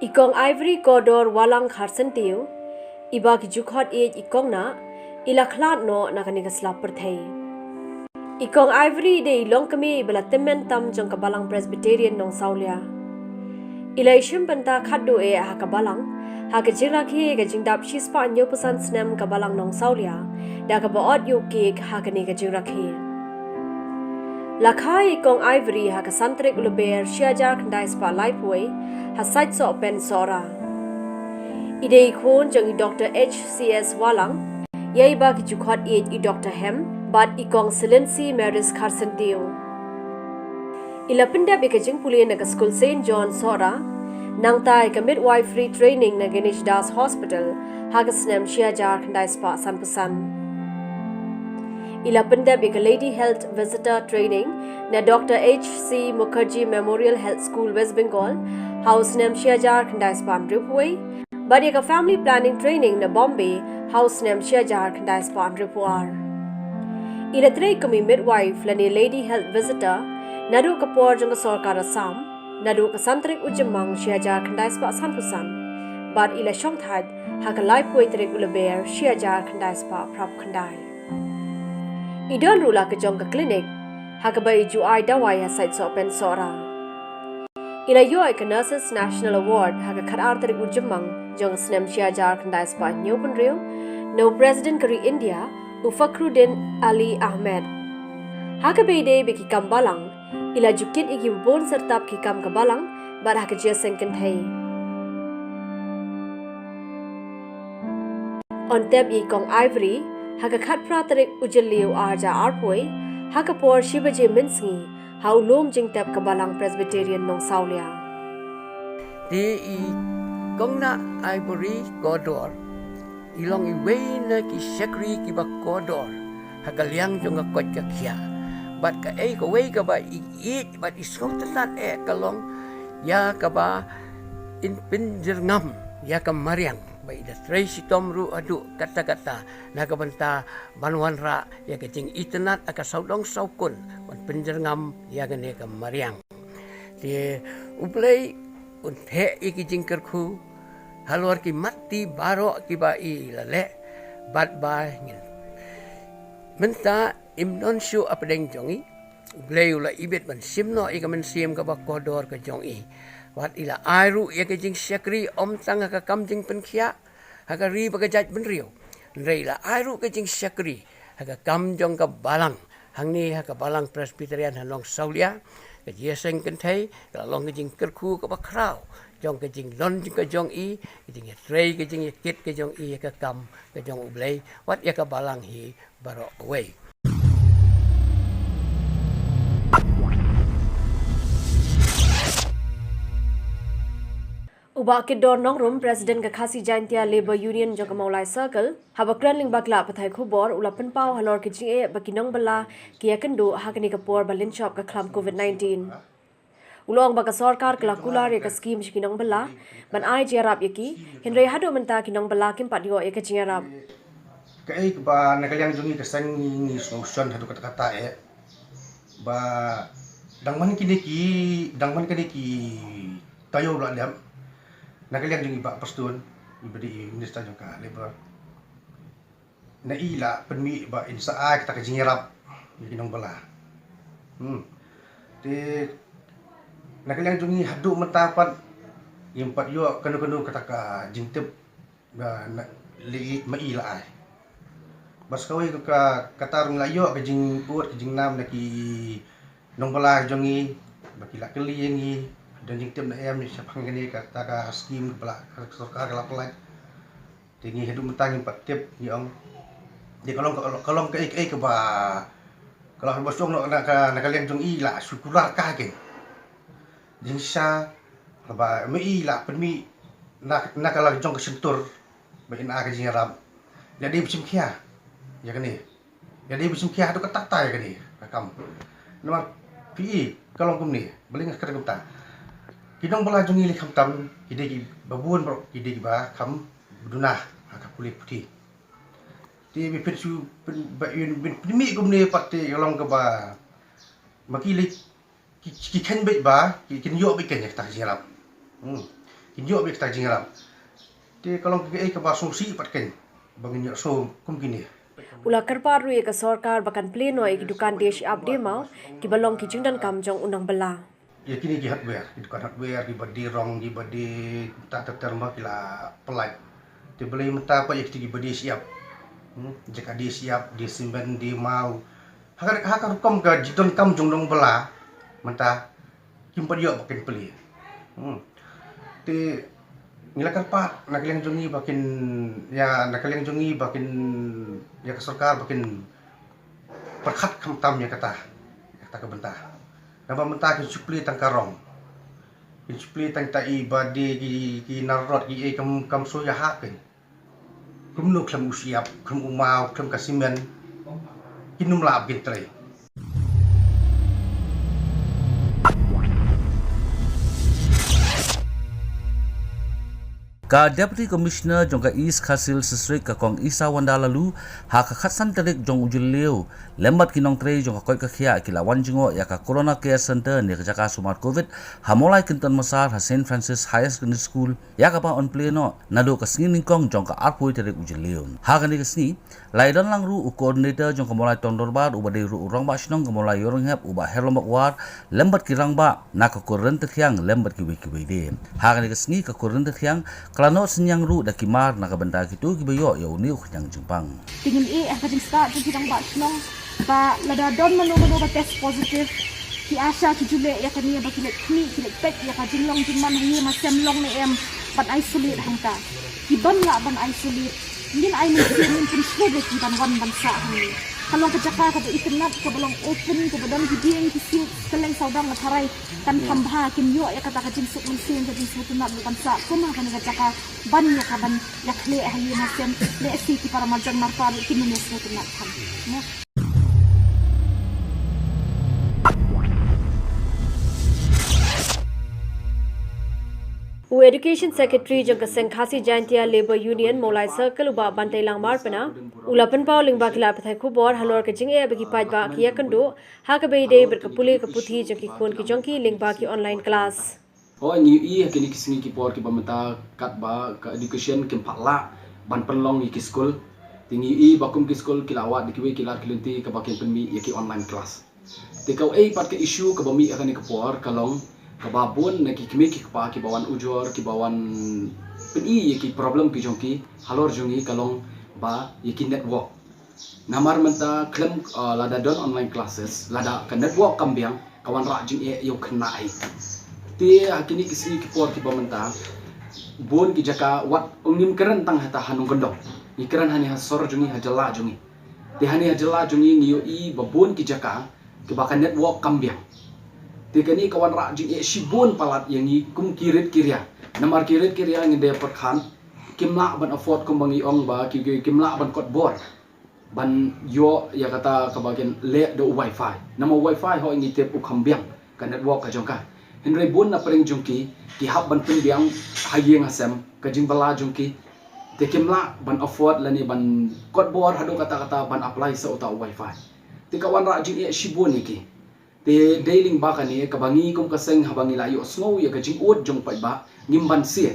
I Kong Ivory Kordor Walang Kharsyntiew, iba ki ju khot ïeit i Kong Nah, i la khlad noh na kane ka slap pyrthei. I Kong Ivory i dei i longkmie iba la tymmen tam jong ka Balang Presbyterian Nongsawlia. I la ïashim bynta khatduh eh ha ka Balang, ha ka jingrakhe ka jingdap shispah hynñiewphew san snem ka Balang Nongsawlia, da kaba ot ïa u kiek ha kane ka jingrakhe. La kha ïa i Kong Ivory ha ka san tarik u Lber shi hajar khyndai spah laiphew, ha Saitsohpen Sohra. I dei i khun jong i Doktor H C S Walang, ïa iba ki ju khot ïeit i Doktor Hem, bad i Kong Silency Maris Kharsyntiew. I la pyndep ïa ka jingpule na ka skul Saint John Sohra, nangta ïa ka midwifery training na Ganesh Das Hospital, ha ka snem shi hajar khyndai spah sanphew san. I la pyndep ïa ka Lady Health Visitor Training na Doctor H C Mukherjee Memorial Health School, West Bengal, ha u snem shi hajar khyndai spah hynriewphew wei, bad ïa ka Family Planning Training na Bombay, ha u snem shi hajar khyndai spah hynriewphew ar. I la trei kum i midwife lane Lady Health Visitor, naduh ka por jong ka sorkar Assam, naduh ka san tarik u Jymmang shi hajar khyndai spah sanphew san, bad i la shongthait ha ka laiphew wei tarik u Lber shi hajar khyndai spah phraphew khyndai. I don ruh la ka jong ka klinik, ha kaba i ju ai dawai ha Saitsohpen Sohra. I la ïoh ïa ka Nurses National Award ha ka khatar tarik u Jymmang jong ka snem shi hajar khyndai spah hynñiewphew hynriew, na u President ka ri India, u Fakhruddin Ali Ahmed. Ha kaba ïadei bad ki kam balang, i la ju kit ïa ki bun syrtap ki kam ka balang, bad ha ka jingïaseng kynthei. Yn tep ïa i Kong Ivory, ha ka khatphra tarik u Jylliew ar hajar arphew, ha ka por shi baje mynsngi, ha u lum jingtep ka Balang Presbyterian Nongsawlia. Te i Kong Nah Ivory Kordor, i long iwei na ki shakri kiba kordor ha ka liang jong ka koit ka khiah. Bad kaei kawei kaba i ïeit bad i sngewtynnat eh ka long ïa kaba in pynjyrngam ïa ka mariang, ba i da trei shitom ruh haduh katta katta, na ka bynta ban wanrah ïa ka jingitynnat ha ka sawdong sawkun, ban pynjyrngam ïa kane ka mariang. Te U Blei un theh ïa ki jingkyrkhu halor ki matti baroh kiba i la leh, bad ba ngin, mynta im don shuh hapdeng jong i. U Blei u la ibit ban shim noh ïa ka mynsiem kaba kordor ka jong i. Wat i la ai ruh ïa ka jingshakri ym tang ha ka kam jingpynkhiah ha ka ri bad ka jaitbynriew, hynrei i la ai ruh ka jingshakri ha ka kam jong ka balang, hangne ha ka Balang Presbyterian ha Nongsawlia. Ka jingïaseng kynthei ka la long ka jingkyrkhu kaba khraw jong ka jinglong jong ka jong i, ka jingïatrei, ka jingïakit ka jong i ïa ka kam ka jong U Blei, wat ïa ka balang hi baroh kawei. U Bah Kitdor Nongrum, President ka Khasi Jaintia Labour Union jong ka Mawlai Circle, haba kren lyngba ki lad pathai khubor, u la pynpaw halor ka jingeh ba ki nongbylla ki ïakynduh ha kane ka por ba lynshop ka khlam covid nineteen. U la ong ba ka sorkar ka la kular ïa ka skim sha ki nongbylla ban ai jingïarap ïa ki, hynrei haduh mynta ki nongbylla kim pat ïoh ïa ka jingïarap. Kaei kaba na ka liang jong ngi ka seng ngi, ngi sngewshon haduh katta katta eh, ba dang man kine ki, dang man kine ki taïew ba la dep, na ka liang jong i Bah Prestone, iba dei i Minister jong ka Labour, na i la pynmih ba in sa ai kata ka jingïarap ïa ki nongbylla. Hmm. Te na ka liang jong ngi haduh mynta pat ngim pat ïoh kano kano kata ka jingtip ba na, lei ma i la ai. Bad sa kawei ka, kata ruh ngi la ïoh ka jingud ka jingnam na ki nongbylla jong ngi ba ki la kylli ïa ngi, don jingtip ne em shaphang kane kata ka skim ba la, ka sorkar ka la pynlait. Te ngi haduh mynta ngim pat tip, ngi ong. Te ka long, ka long, ka long kaei kaei kaba, ka long kaba shong noh na ka, na ka liang jong i la shu kular ka keiñ. Jingshisha ba ma i la pynmih na, na ka la jong ka shyntur ba in ai ka jingïarap. Ïa dei ba shim khia ïa kane. Ïa dei ba shim khia haduh katta katta ïa kane ka kam. Namar phi i ka long kumne, balei nga kren kumta. Ki nongbylla jong ngi lei khamtam ki dei kiba bun baroh, ki dei kiba kham duna ha ka pule puthi. Te ba phin shu pyn, ba phin pynmih kumne pat te ka long kaba ma ki lei ki, ki kheiñ beit ba ki, kin ïoh beit keiñ ïa kata ka jingïarap. Hmm. Kin ïoh beit kita ki jingïarap. Te ka long kaei kaba sngewsih pat kein ba ngin ïoh sngew kum kine. U la kyrpad ruh ïa ka sorkar ba kan plie noh ïa ki dukan die shyiap die maw kiba long ki jingdonkam jong u nongbylla. Ïa kine ki hardware, ki dukan hardware, kiba die rong, kiba die ta ter ter ma ki la pyllait. Te balei mynta pat ïa kita kiba die shyiap. Hmm, jaka die shyiap, die simen, die maw. Ha ka, ha ka rukom ka jingdonkam jong u nongbylla mynta kim pat ïoh ba kin plie. Hmm. Te ngi la kyrpad na ka liang jong ngi ba kin, ïa, na ka liang jong ngi ba kin, ïa ka sorkar ba kin pyrkhat khamtam ïa kata, ïa kata ka bynta. Naba mynta kin shu plie tang ka rong. Kin shu plie tang ta i ba die ki, ki narrot ki ei kam, kam shu ïahap kein. Kumno khlem u shyiap, khlem u maw, khlem ka simen. Kin ym lah ba kin trei. Ka Deputy Commissioner jong ka East Khasi Hills District, ka Kong Isawanda Laloo, ha ka khatsan tarik jong u Jylliew, lem bad ki nongtrei jong ka koit ka khiah ki la wan jngoh ïa ka Corona Care Centre ne ka jaka sumar Covid ha Mawlai Kynton Massar ha Saint Francis Higher Secondary School, ïa kaba yn plie noh naduh ka sngi nyngkong jong ka arphew tarik u Jylliew. Ha kane ka sngi la ïadon lang ruh u coordinator jong ka Mawlai Town Dorbar uba dei ruh u Rangbah Shnong ka Mawlai Ïewrynghep u Bah Herlombok War, lem bad ki rangbah na ka Kur Ryntathiang lem bad kiwei kiwei de. Ha kane ka sngi ka Kur Ryntathiang ka la noh synñiang ruh da ki mar na ka bynta kito kiba ïoh ïa une u khñiang jingpang. Te ngin ïeh ha ka jingstad jong ki rangbah shnong ba lada don mano mano ba test positive, ki ASHA ki ju leh ïa kane ba ki leit khmih, ki leit peit ïa ka jinglong jingman ha ïing ha sem long ne em, ban isolate hangta. Ki don lah ban isolate. Ngin ai mynsiem, ngin pynshlur ïa ki ban wan ban sah hangne. Ka long ka jaka kaba itynnad, kaba long open, kaba don ki dieng ki sink, kylleng sawdong la tharai. Kan kham bha, kin ïoh ïa kata ka jingsuk mynsiem, ka jingsngewtynnad ruh ban sah. Kumba kane ka jaka ban ïa ka ban ïa khleh ha ïing ha sem. Lehse ki para marjan marpa ruh kin ym ïa sngewtynnad than. Mo. U Education Secretary jong ka seng Khasi Jaintia Labour Union Mawlai Circle u Bah Bantelang Marpna u la pynpaw lyngba ki lad pathai khubor halor ka jingeh ba ki paidbah ki ïakynduh ha kaba ïadei bad ka pule ka puthi jong ki khun ki jong ki lyngba ki online class. Hooid, ngi ïohi ha kine ki sngi ki por kiba mynta katba ka education kim pat lah ban pynlong ïa ki skul. Te ngi ïohi ba kum ki skul ki la wad da kiwei ki lad ki lynti kaba kin pynmih ïa ki online class. Te kaei pat ka issue kaba mih ha kane ka por ka long kaba bun na ki kmie ki kpa kiba wan ujor kiba wan pyni ïa ki problem ki jong ki halor jong ngi ka long ba ïa ki network. Namar mynta khlem, uh, lada don online classes, lada ka network kam biang, ka wanrah jingeh ïa u khynnah hi. Te ha kine ki sngi ki por kiba mynta bun ki jaka wat ngim kren tang hata ha nongkyndong. Ngi kren hangne ha sor jong ngi, ha jylla jong ngi. Te hangne ha jylla jong ngi ngi ïohi ba bun ki jaka kiba ka network kam biang. Te kane ka wanrah jingeh shibun palat ïa ngi kum ki rit ki ria. Namar ki rit ki ria ngi dei pyrkhat kim lah ban afford kumba ngi ong ba ki, ki, kim lah ban kot bor ban ïoh ïa kata kaba kin leh da u wifi. Namar u wifi hooid ngi tip u kham biang ka network ka jong ka. Hynrei bun na pdeng jong ki ki hap ban pynbiang ha ïing ha sem ka jingbylla jong ki. Te kim lah ban afford lane ban kot bor haduh katta katta ban apply sa uta u wifi. Te ka wanrah jingeh shibun ïa ki. Te dei lyngba kane kaba ngi kum ka seng haba ngi la ïohsngew ïa ka jingud jong paidbah ngim banse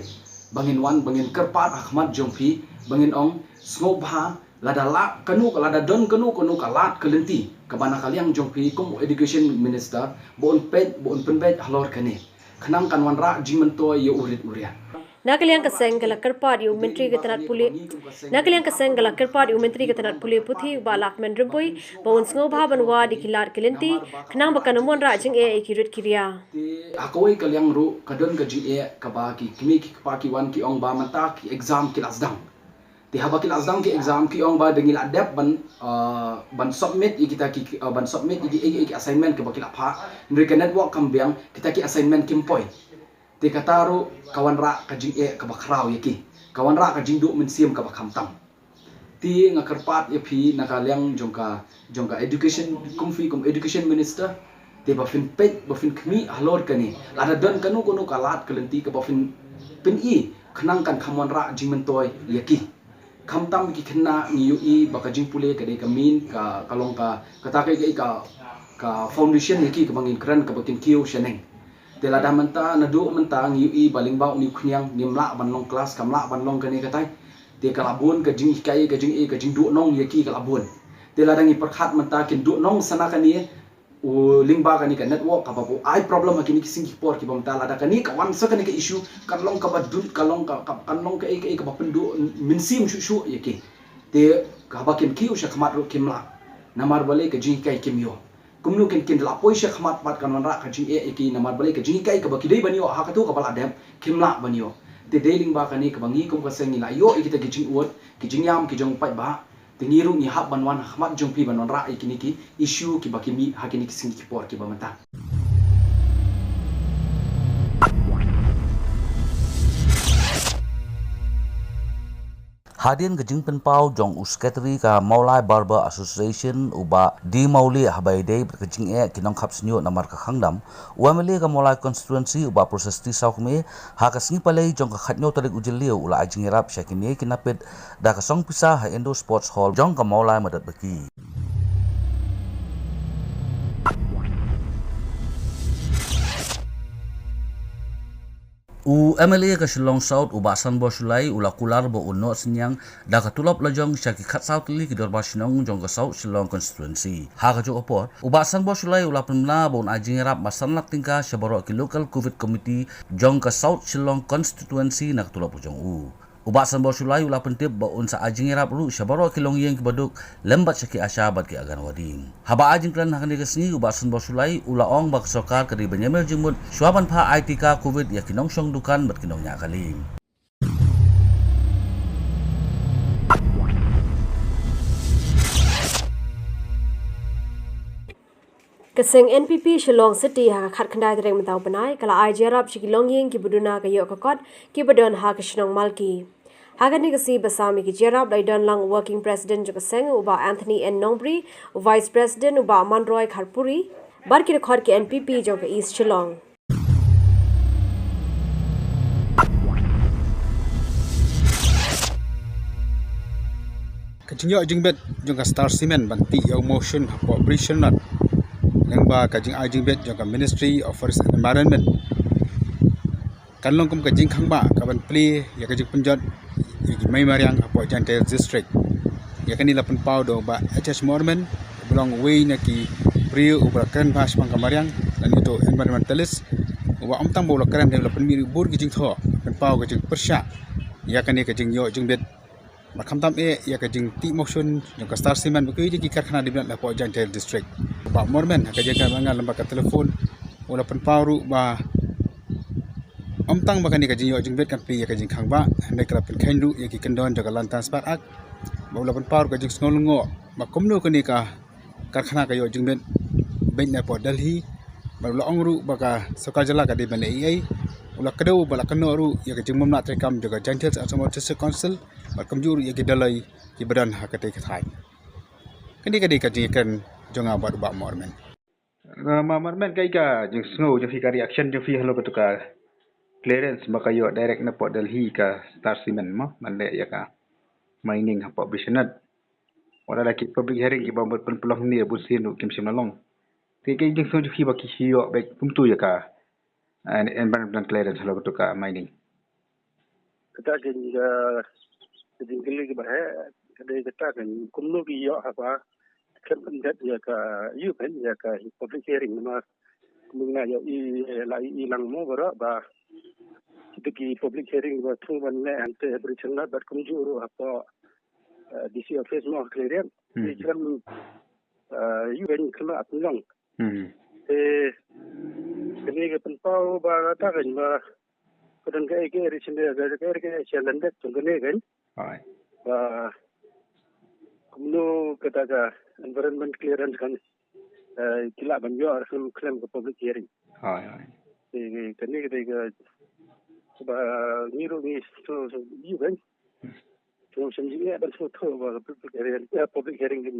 ba ngin wan ba ngin kyrpad ha khmat jong phi ba ngin ong sngewbha lada lah kano ka, lada don kano kano ka lad ka lynti kaba na ka liang jong phi kum u education minister ba un peit ba un pynbeit halor kane khnang kan wanrah jingmyntoi ïa u rit u ria. Na ka liang ka seng ka la kyrpad ïa u Myntri ka tnat pule. Na ka liang ka seng ka la kyrpad ïa u Myntri ka tnat pule puthi u Bah Lahkmen Rymbui ba un sngewbha ban wad ïa ki lad ki lynti khnang ba kan ym wanrah jingeh ïa ki rit ki ria. Te ha kawei ka liang ruh ka don ka jingeh kaba ki kmie ki kpa ki wan ki ong ba mynta ki exam ki la sdang. Te haba ki la sdang ki exam ki ong ba dang ngi la dep ban, uh, ban submit ïa kita ki, uh, ban submit ïa ki, ïa ki, ïa ki assignment kiba ki la phah. Hynrei ka network kam biang, kita ki assignment kim poi. Te kata ruh ka wanrah ka jingeh kaba khraw ïa ki. Ka wanrah ka jingduh mynsiem kaba khamtam. Te nga kyrpad ïa phi na ka liang jong ka, jong ka education, kum phi kum education minister. Te ba phin peit, ba phin khmih halor kane. Lada don kano kano ka lad ka lynti kaba phin pyni khnang kan kham wanrah jingmyntoi ïa ki. Khamtam ki khynnah ngi ïohi ba ka jingpule ka dei ka main ka, ka long ka, kata ka, ka, ka foundation ïa ki kaba ngin kren kaba kin kiew shaneng. Te lada mynta, naduh mynta ngi ïohi ba lyngba une u khñiang ngim lah ban long class, kam lah ban long kane katai. Te ka la bun ka jinghikai, ka jing, ka jingduhnong ïa ki ka la bun. Te lada ngi pyrkhat mynta kin duhnong sa na kane, u lyngba kane ka network kaba u ai problem ha kine ki sngi ki por kiba mynta, lada kane ka wan sa kane ka issue, kan long kaba dun, kan long ka, ka, kan long kaei kaei kaba pynduh mynsiem shuh shuh ïa ki. Te haba kin kiew sha khmat ruh kim lah. Namar balei? Ka jinghikai kim ïoh. Kumno kin, kin lah poi sha khmat pat kan wanrah ka jingeh ïa ki, namar balei? Ka jinghikai kaba ki dei ban ïoh ha katu kaba la dep kim lah ban ïoh. Te dei lyngba kane kaba ngi kum ka seng ngi la ïoh ïa kita ki jingud, ki jingïam ki jong u paidbah. Te ngi ruh ngi hap ban wan ha khmat jong phi ban wanrah ïa kine ki issue kiba ki mih ha kine ki sngi ki por kiba mynta. Hadien ka jingpynpaw jong u Secretary ka Mawlai Barber Association, u Bah D Mawlieh, haba ïadei bad ka jingeh ki nongkhap shñiuh namar ka khang dam, u M L A ka Mawlai Constituency, u Bah Prasasti Sawkmie, ha ka sngi Palei jong ka khatñiew tarik u Jylliew u la ai jingïarap sha kine ki napeit da ka song pisa ha Indo Sports Hall jong ka Mawlai Madatbaki. U M L A ka Shillong South, u Bah Sanbor Shullai, u la kular ba un noh synñiang da ka tulop lajong sha ki khatsaw tylli ki dorbar shnong jong ka South Shillong Constituency. Ha kajuh ka por, u Bah Sanbor Shullai u la pynbna ba un ai jingïarap ba san lak tyngka sha baroh ki Local Covid Committee jong ka South Shillong Constituency na ka tulop ka jong u. U Bah Sanbor Shullai u la pyntip ba un sa ai jingïarap ruh sha baroh ki longïing kiba duk, lem bad sha ki ASHA bad ki Anganwadi. Haba ai jingkren ha kane ka sngi, u Bah Sanbor Shullai u la ong ba ka sorkar ka dei ban ïamir jingmut shuwa ban phah ai tika Covid ïa ki nongshong dukan bad ki nongñiah kali. Ka seng N P P Shillong City ha ka khatkhyndai tarik mynta u bnai ka la ai jingïarap sha ki longïing kiba duna ka ïoh ka kot kiba don ha ka shnong Malki. Ha kane ka sngi ba sam ïa ki jingïarap la ïadon lang u Working President jong ka seng, u Bah Anthony N Nongbri, u Vice President, u Bah Manroy Kharpuri, bad ki dkhot ki N P P jong ka East Shillong. Ka jingïoh jingbit jong ka Star Cement ban tih ïa u mawshun hapoh Bri Shynrot, lyngba ka jingai jingbit jong ka Ministry of Forest and Environment, kan long kum ka jingkhangbah kaban plie ïa ka jingpynjot ïa ki mei mariang hapoh Jaintia Hills District. Ïa kane la pynpaw da u Bah H H Mormen, uba long uwei na ki briew uba la kren bha shaphang ka mariang, lane uto u environmentalist, uba ym tang ba u la kren, hynrei u la pynmih ruh bun ki jingthoh, pynpaw ka jingpyrshah ïa kane ka jingïoh jingbit. Bad khamtam eh ïa ka jingtih mawshun jong ka Star Cement bad kiwei de ki karkhana dei ban leh hapoh Jaintia Hills District. U Bah Mormen ha ka jingkren bad nga lyngba ka telephone u la pynpaw ruh ba ym tang ba kane ka jingïoh jingbit kan plie ïa ka jingkhangbah, hynrei ka la pynkheiñ ruh ïa ki kyndon jong ka Land Transfer Act. Bad u la pynpaw ruh ka jingsngew lyngngoh ba kumno kane ka karkhana ka ïoh jingbit beit na hapoh Delhi. Bad u la ong ruh ba ka sorkar jylla ka dei ban leh ei ei. U la kdew bad la kynnoh ruh ïa ka jingbymlah treikam jong ka Jaintia Hills Autonomous District Council bad kumjuh ruh ïa ki dolloi kiba don ha katei ka thaiñ. Kane ka dei ka jingïakren jong nga bad u Bah Mormen. Eh, Bah Mormen, kaei ka jingsngew jong phi, ka reaction jong phi halor katu ka clearance ba ka ïoh direct na hapoh Delhi ka Star Cement mo, ban leh ïa ka mining hapoh Bri Shynrot? Wat la ki public hearing kiba mut pynlong hangne bunsien ruh kim shym la long. Te kaei ka jingsngew jong phi ba ki ïoh beit kumtu ïa ka, eh, environmental clearance halor katu ka mining? Kata ka jing, eh, ka jingkylli kaba heh, ka dei kata ka jing, kumno ki ïoh haba khlem pyndep ïa ka, ïa ka, ïa ka public hearing, namar kumno nga ïohi, la ïohi lang mo baroh ba kita ki public hearing ba thmu ban leh hangtei ha Bri Shynrot bad kumjuh ruh hapoh, eh, D C office mo ha Khliehriat. Hmm. Ki khlem, eh, ïa ka khlem ap long. Hmm. Te kane ka pynpaw ba kata kan ba ka don kaei kaei re shen de, kaei kaei shen lyndet jong kane kan. Hooid. Ba kumno kata ka environment clearance kan, eh, ki lah ban ïoh khlem, khlem ka public hearing. Hooid, hooid. Te kane ka, kane ka ba ngi ruh ngi shu, shu ïohi kan. Hmm. Shu, shu ïohi ban shu thoh ba public hearing, eh, public hearing kan.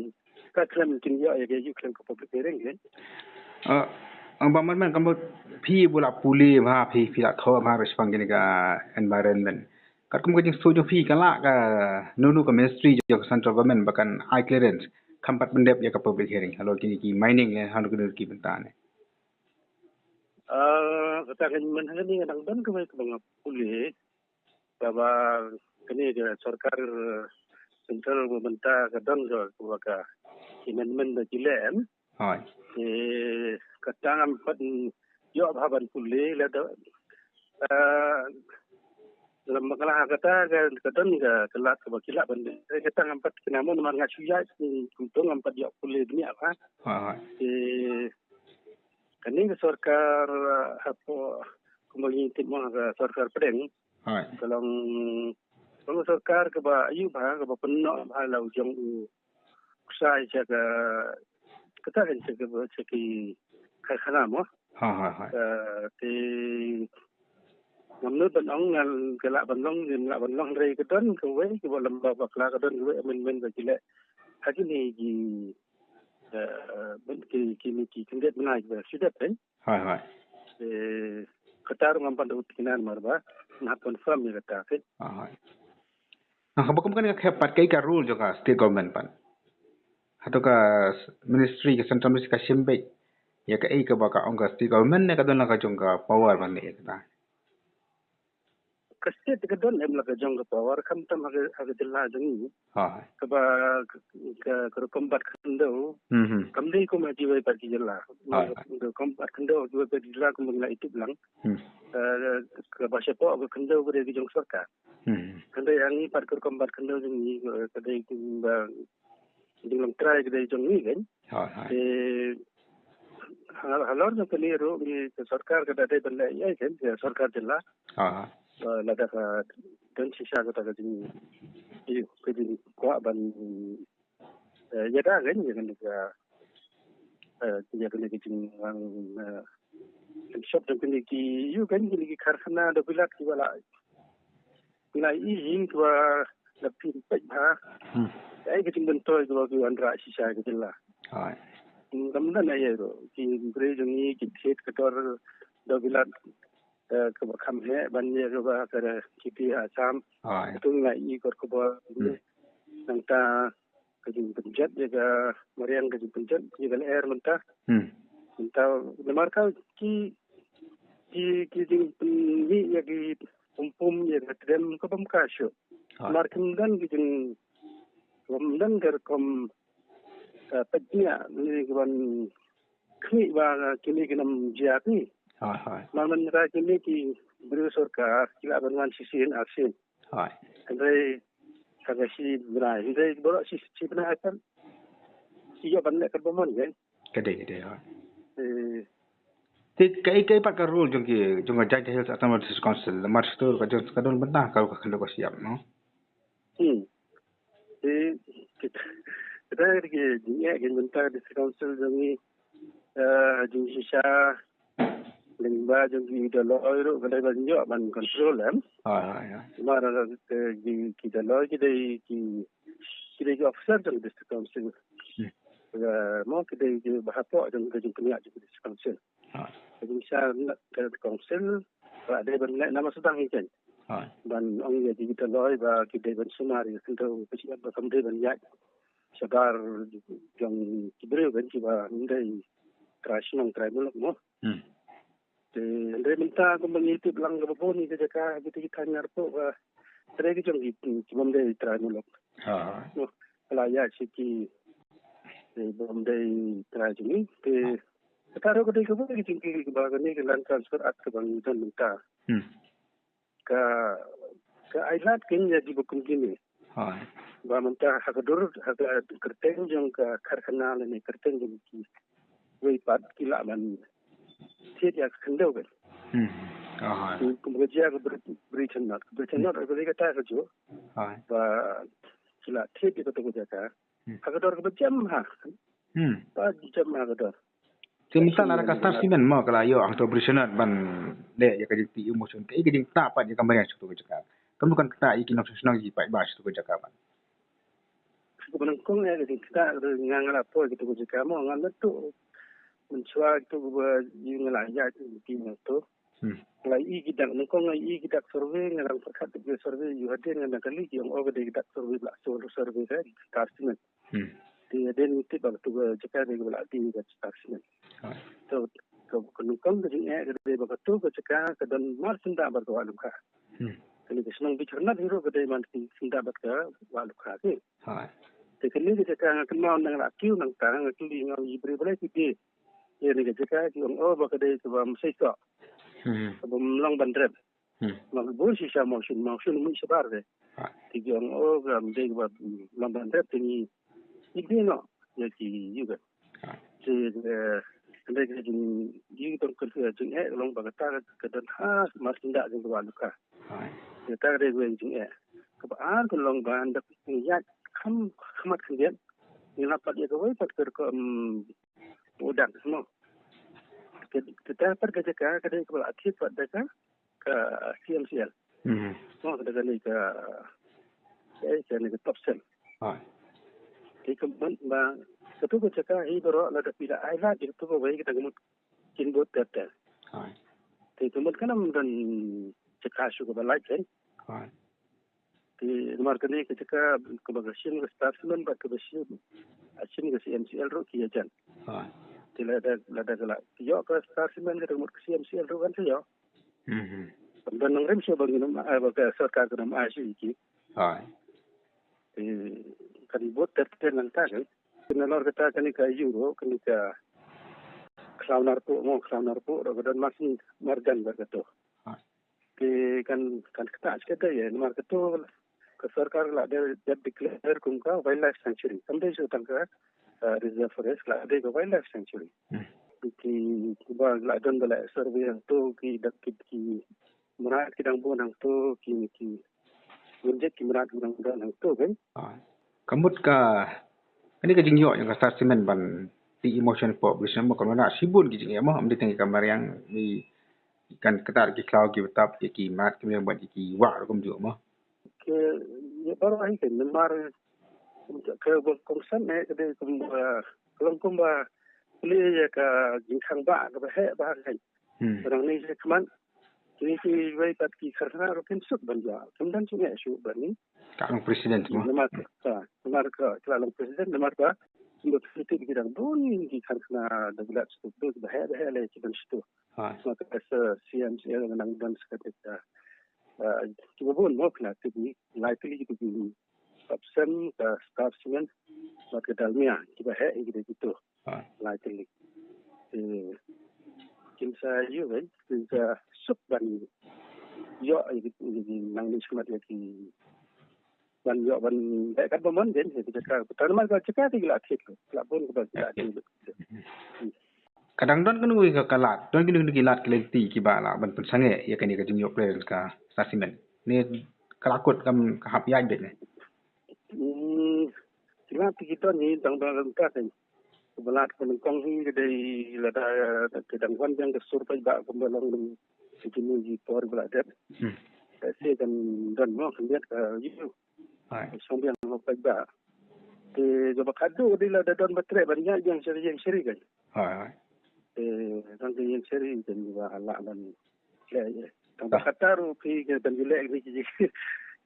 Ka khlem kin ïoh ïa ka ïoh khlem ka public hearing kan. Eh, Bah Mormen, kumba phi ba la pule bha, phi, phi la thoh bha shaphang kane ka environment. Katkum ka jingsngew jong phi, ka lah ka, no, no, ka ministry jong ka central government ba kan ai clearance, kham pat pyndep ïa ka public hearing halor kine ki mining ne halor kine ki bynta ne? Ah, Kata ka mynta kane ka dang don kawei kaba nga pule, kaba kane ka sorkar central mynta ka don ka, kaba ka amendment ba ki leh em. Hooid. Te kata ngam pat ïoh bha ban pule lada, eh, lem bakla ha kata ka, ka don ka, ka lad kaba ki lah ban leh. Te kata ngam pat kynmaw namar nga shu ïaid, kumto ngam pat ïoh pule bniah bha. Hooid, hooid. Te kane ka sorkar, eh, hapoh kumba ngi tip mo, ka sorkar pdeng. Hooid. Ka long, ka long sorkar kaba ïoh bha, kaba pynnoh bha la u jong u ksai sha ka, kata kan sha ka, sha ki karkhana mo. Hooid, hooid, hooid. Ka, te ngam nud ban ong ngan ka lah ban long, ngam lah ban long, hynrei ka don kawei kaba lem bakla, ka don kawei amendment ba ki leh ha kine ki, eh, ban ki, kine ki khyndiat bnai kiba shu dep, eh. Hooid, hooid. Eh, kata ruh ngam pat da u tikna namar ba nga hap confirm ïa kata, eh. Hooid, hooid. Nga kaba kum kane ka khep pat kaei ka role jong ka state government pat? Hato ka s-, ministry, ka central ministry ka shim beit ïa kaei kaba ka ong ka state government ne ka don la ka jong ka power ban leh ïa kata? Ka state ka don em la ka jong ka power, khamtam ha ka, ha ka jylla jong ngi. Hooid. Kaba ka, ka, ka rukom bat khyndew. Hmm, hmm. Kam dei kum ha kiwei pat ki jylla. Hooid, hooid. Ka rukom bat khyndew ha kiwei pat ki jylla kumba ngi la ithuh lang. Hmm. Eh, kaba shapoh ka khyndew ka dei ka jong sorkar. Hmm. Hynrei ha ngi pat ka rukom bat khyndew jong ngi, eh, ka dei kumba jinglong trai ka dei jong ngi kan. Hooid, hooid. Te ha, halor jong kane ruh ngi ka sorkar ka da dei ban leh ïa kan, ka sorkar jylla. Hooid, hooid. Eh, lada ka don shisha kata ka jing, ïa ka jingkwah ban, eh, ïada kan ïa kane ka, eh, ïa kane ka jingwang, eh, shop jong kine ki, ïa kane kine ki karkhana da bilat kiba la Ngi la ïohi ïa kiba la pynpeit bha. Hmm. Kaei ka jingmyntoi kaba ki wanrah shisha ka jylla. Hooid. Hmm, kam don ïa ruh. Ki briew jong ngi ki thied ka dor dor bilat, eh, kaba kham heh ban ïa kaba ka K P A Assam. Hooid. Kato ngi la ïohi kot khubor. Hmm. Nangta ka jingpynjot ïa ka mariang, ka jingpynjot ïa ka lyer mynta. Hmm. Mynta namar ka ki, ki, ki jingpynmih ïa ki pum pum ïa ka tdem ka bym ka shuh. Hooid. Namar kim don ki jing, kim don ka rukom, eh, pynmih ne ki ban khmih ba kine ki nam jia ki. Hooid, hooid. Namar mynta kine ki briew sorkar ki lah ban wan shisien arsien. Hooid. Hynrei ha ka shi bnai, hynrei baroh shi, shi bnai kan ki ïoh ban leh katba mon kan. Ka dei, ka dei, hooid. Eh. Te kaei, kaei pat ka role jong ki, jong ka Jaintia Hills Autonomous District Council, namar shuh ka jong ka don bynta ka, ka khyndew ka shyiap, no? Hmm. Te kita, kita ki jingeh ki bynta District Council jong ngi, eh, jingshisha lyngba jong ki Dolloi ruh ka dei ban ïoh ban control em. Ah, ya. Namar, eh, ki, ki Dolloi ki dei ki, ki dei ki officer jong District Council. Hmm. Eh, mo ki dei kiba hapoh jong ka jingpynïaid jong District Council. Ah. Ka jingshisha na ka Council ka dei ban leh namar sdang hi kan. Ah. Ban ong ïa ki Dolloi ba ki dei ban sumar ïa ka khyndew ka shyiap ba kam dei ban ïaid shabar jong ki briew kan kiba ym dei trai shnong trai muluk mo. Hmm. Te hynrei mynta kumba ngi tip lang kaba bun ki jaka, kita ki thaiñ Narpuh ba hynrei ki jong ki, ki bym dei trai muluk. Ha. Noh, ka la ïaid sha ki, eh, bym dei trai jong ngi. Te kata ruh ka dei kaba ki jong ki, kaba kane ka Land Transfer Act kaba ngi don mynta. Hmm. Ka, ka ailad kein ïa kiba kum kine. Hooid. Ba mynta ha ka dur, ha ka kyrteng jong ka karkhana lane kyrteng jong kiwei pat ki lah ban thied ïa ka khyndew kan. Hmm. Hooid. Kum, kum ka jia ka Bri-, Bri Chan North. Bri Chan North ka dei kata ka juh. Hooid. Ba ki la thied ïa kato ka jaka. Hmm. Ha ka dor kaba jem ha. Hmm. Ba jem ha ka dor. Te mynta lada ka Star Cement mo ka la ïoh hangto Bri Chan North ban leh ïa ka jingtih ïa u motion, kaei ka jingktah pat ïa ka mariang sha kato ka jaka? Kam dei kan ktah ïa ki nongshong shnong ki paidbah sha kato ka jaka pat. Kaba nyngkong ïa ka jingktah ruh nga, nga la poi ïa kato ka jaka mo, nga la tuh mynshuwa kato kaba ïa nga la ïaid ïa ki na to. Hmm. Nga la ïohi ki dak, nyngkong nga ïohi ki dak survey, nga dang pyrkhat ïa ki survey, ïoh hadien nga dang kylli ki ong, oh, ka dei ki dak survey ba la shu survey ka Star Cement. Hmm. Te hadien ngi tip ba kato ka jaka dei kaba la die ka Star Cement. Hooid. So, Ka ka nyngkong ka jingeh ka dei ba kato ka jaka ka don mar syndah bad ka Wah Lukha. Hmm. Kane ka shnong Bishar Nat hi ruh ka dei mar syndah bad ka Wah Lukha te. Hai. Te kane ka jaka nga kynmaw nang la kiew nangta nga kylli nga i briew balei ki die. Ïa kane ka jaka ki ong o ba ka dei kaba ym sei soh. Hmm. Kaba ym long ban rep. Hmm. Nga bun shisha mawshun mawshun mih shabar de. Hai. Te ki ong o ka ym dei kaba ym long ban rep te ngi i die noh ïa ki ïu ka. Te, eh, kane ka jing, jing tong ka, eh, jingeh ka long ba kata ka don ha mar syndah jong ka Wah Lukha. Hai. Kata ka dei ka jingeh. Kaba ar ka long ba ynda phi ïaid kham khmat khyndiat, ngi lap pat ïa kawei pat ka rukom u dang mo. Ka, kata pat ka jaka ka dei kaba la thied pat da ka ka C M C L. Mhm. Mo, ka da kane ka, eh, kane ka Top Cent. Hai. Te ka mut ba, kato ka jaka hi baroh lada phi la ai lad ïa kato kawei ka dang mut kin bud ter ter. Hai. Te ka mut ka nam don jaka shuh kaba lait kan. Hai. Te namar kane ka jaka kaba ka shim ka Star Cement bad kaba shim, a shim ka C M C L ruh ki ïajan. Hai. Te lada, lada ka la ïoh ka Star Cement ka dang mut ka C M C L ruh kan sa ïoh. Mhm. Ban nang rim shuh ba ngin ym ai, ba ka sorkar kan ym ai shuh ïa ki. Hai. Eh, kan bud ter ter nangta kan. Nalor kata kane ka ïu ruh, kane ka khlaw Narpuh mo, khlaw Narpuh ruh ka don mar syn, mar jan bad kato. Hai. Te kan, kan ktah shi katta ïa, namar kato ka sorkar la dep, dep declare kum ka wildlife sanctuary. Kam dei shuh tang ka, eh, reserve forest, la dei ka wildlife sanctuary. Hmm. Ki, kiba la don ba la survey hangto, ki dak ki, ki mrad ki dang bun hangto, ki, ki wynjit ki mrad ki dang don hangto kan. Ah. Ka mut ka, kane ka jingïoh jong ka Star Cement ban tih emotion hapoh Brisbane mo, ka mut shibun ki jingeh mo, ym dei tang ïa ka mariang, ïa kan ktah ki khlaw ki btap, ïa ki mrad ki mriang bad ïa ki wah ruh kumjuh mo. Ki, ïa baroh hi kan, namar ka ba kongsan eh, ka dei kumba, ka long kumba plie ïa ka jingkhang bah kaba heh bha kan. Hmm. Ba nangne sha khmat kine kiwei pat ki karkhana ruh kim suk ban ïa, kim don jingeh shuh ban ni. Ka long president mo. Namar ka, namar ka, ka long president, namar ka, kumba plie ki dang bun ki karkhana da bilat suk ba heh ba heh lei ki don shuh. Hai. Namar ka sa C M C L nang don sa ka, ah, kiba bun mo, kine ki lai tylli ki, Top Cent, ka Star Cement, bad ka Dalmia, kiba heh ïa ki dei kito. Hai. Lai tylli. Eh, kin sa ïoh kan, kin sa suk ban ïoh ïa ki, ïa ki nang ni smat ïa ki ban ïoh ban leh kat ba mon kan, ïa ki jaka. Tang namar ka jaka ki la thied, la bun kaba ki la thied. Ka dang don kano ka, ka lad, don kano kano ki lad ki lynti kiba lah ban pynsangeh ïa kane ka jingïoh plie ka Star Cement. Ne ka la kut kam ka hap ïaid beit ne. Hmm, ki lad ki don hi tang ba ka kan. Kaba lad ka nyngkong hi ka dei lada ka dang wan biang ka sur paidbah kumba long ki jingmut ki por ba la dep. Hmm. Ka se kan don mo khyndiat ka ïu. Hai. Shong biang mo paidbah. Te kaba khadduh dei lada don ba treh ban ïaid biang sha ïing sha ri kan. Hai, hai. Te tang ka ïing sha ri kan ba lah ban leh. Tang ba kata ruh phi kan ban leh ni ki,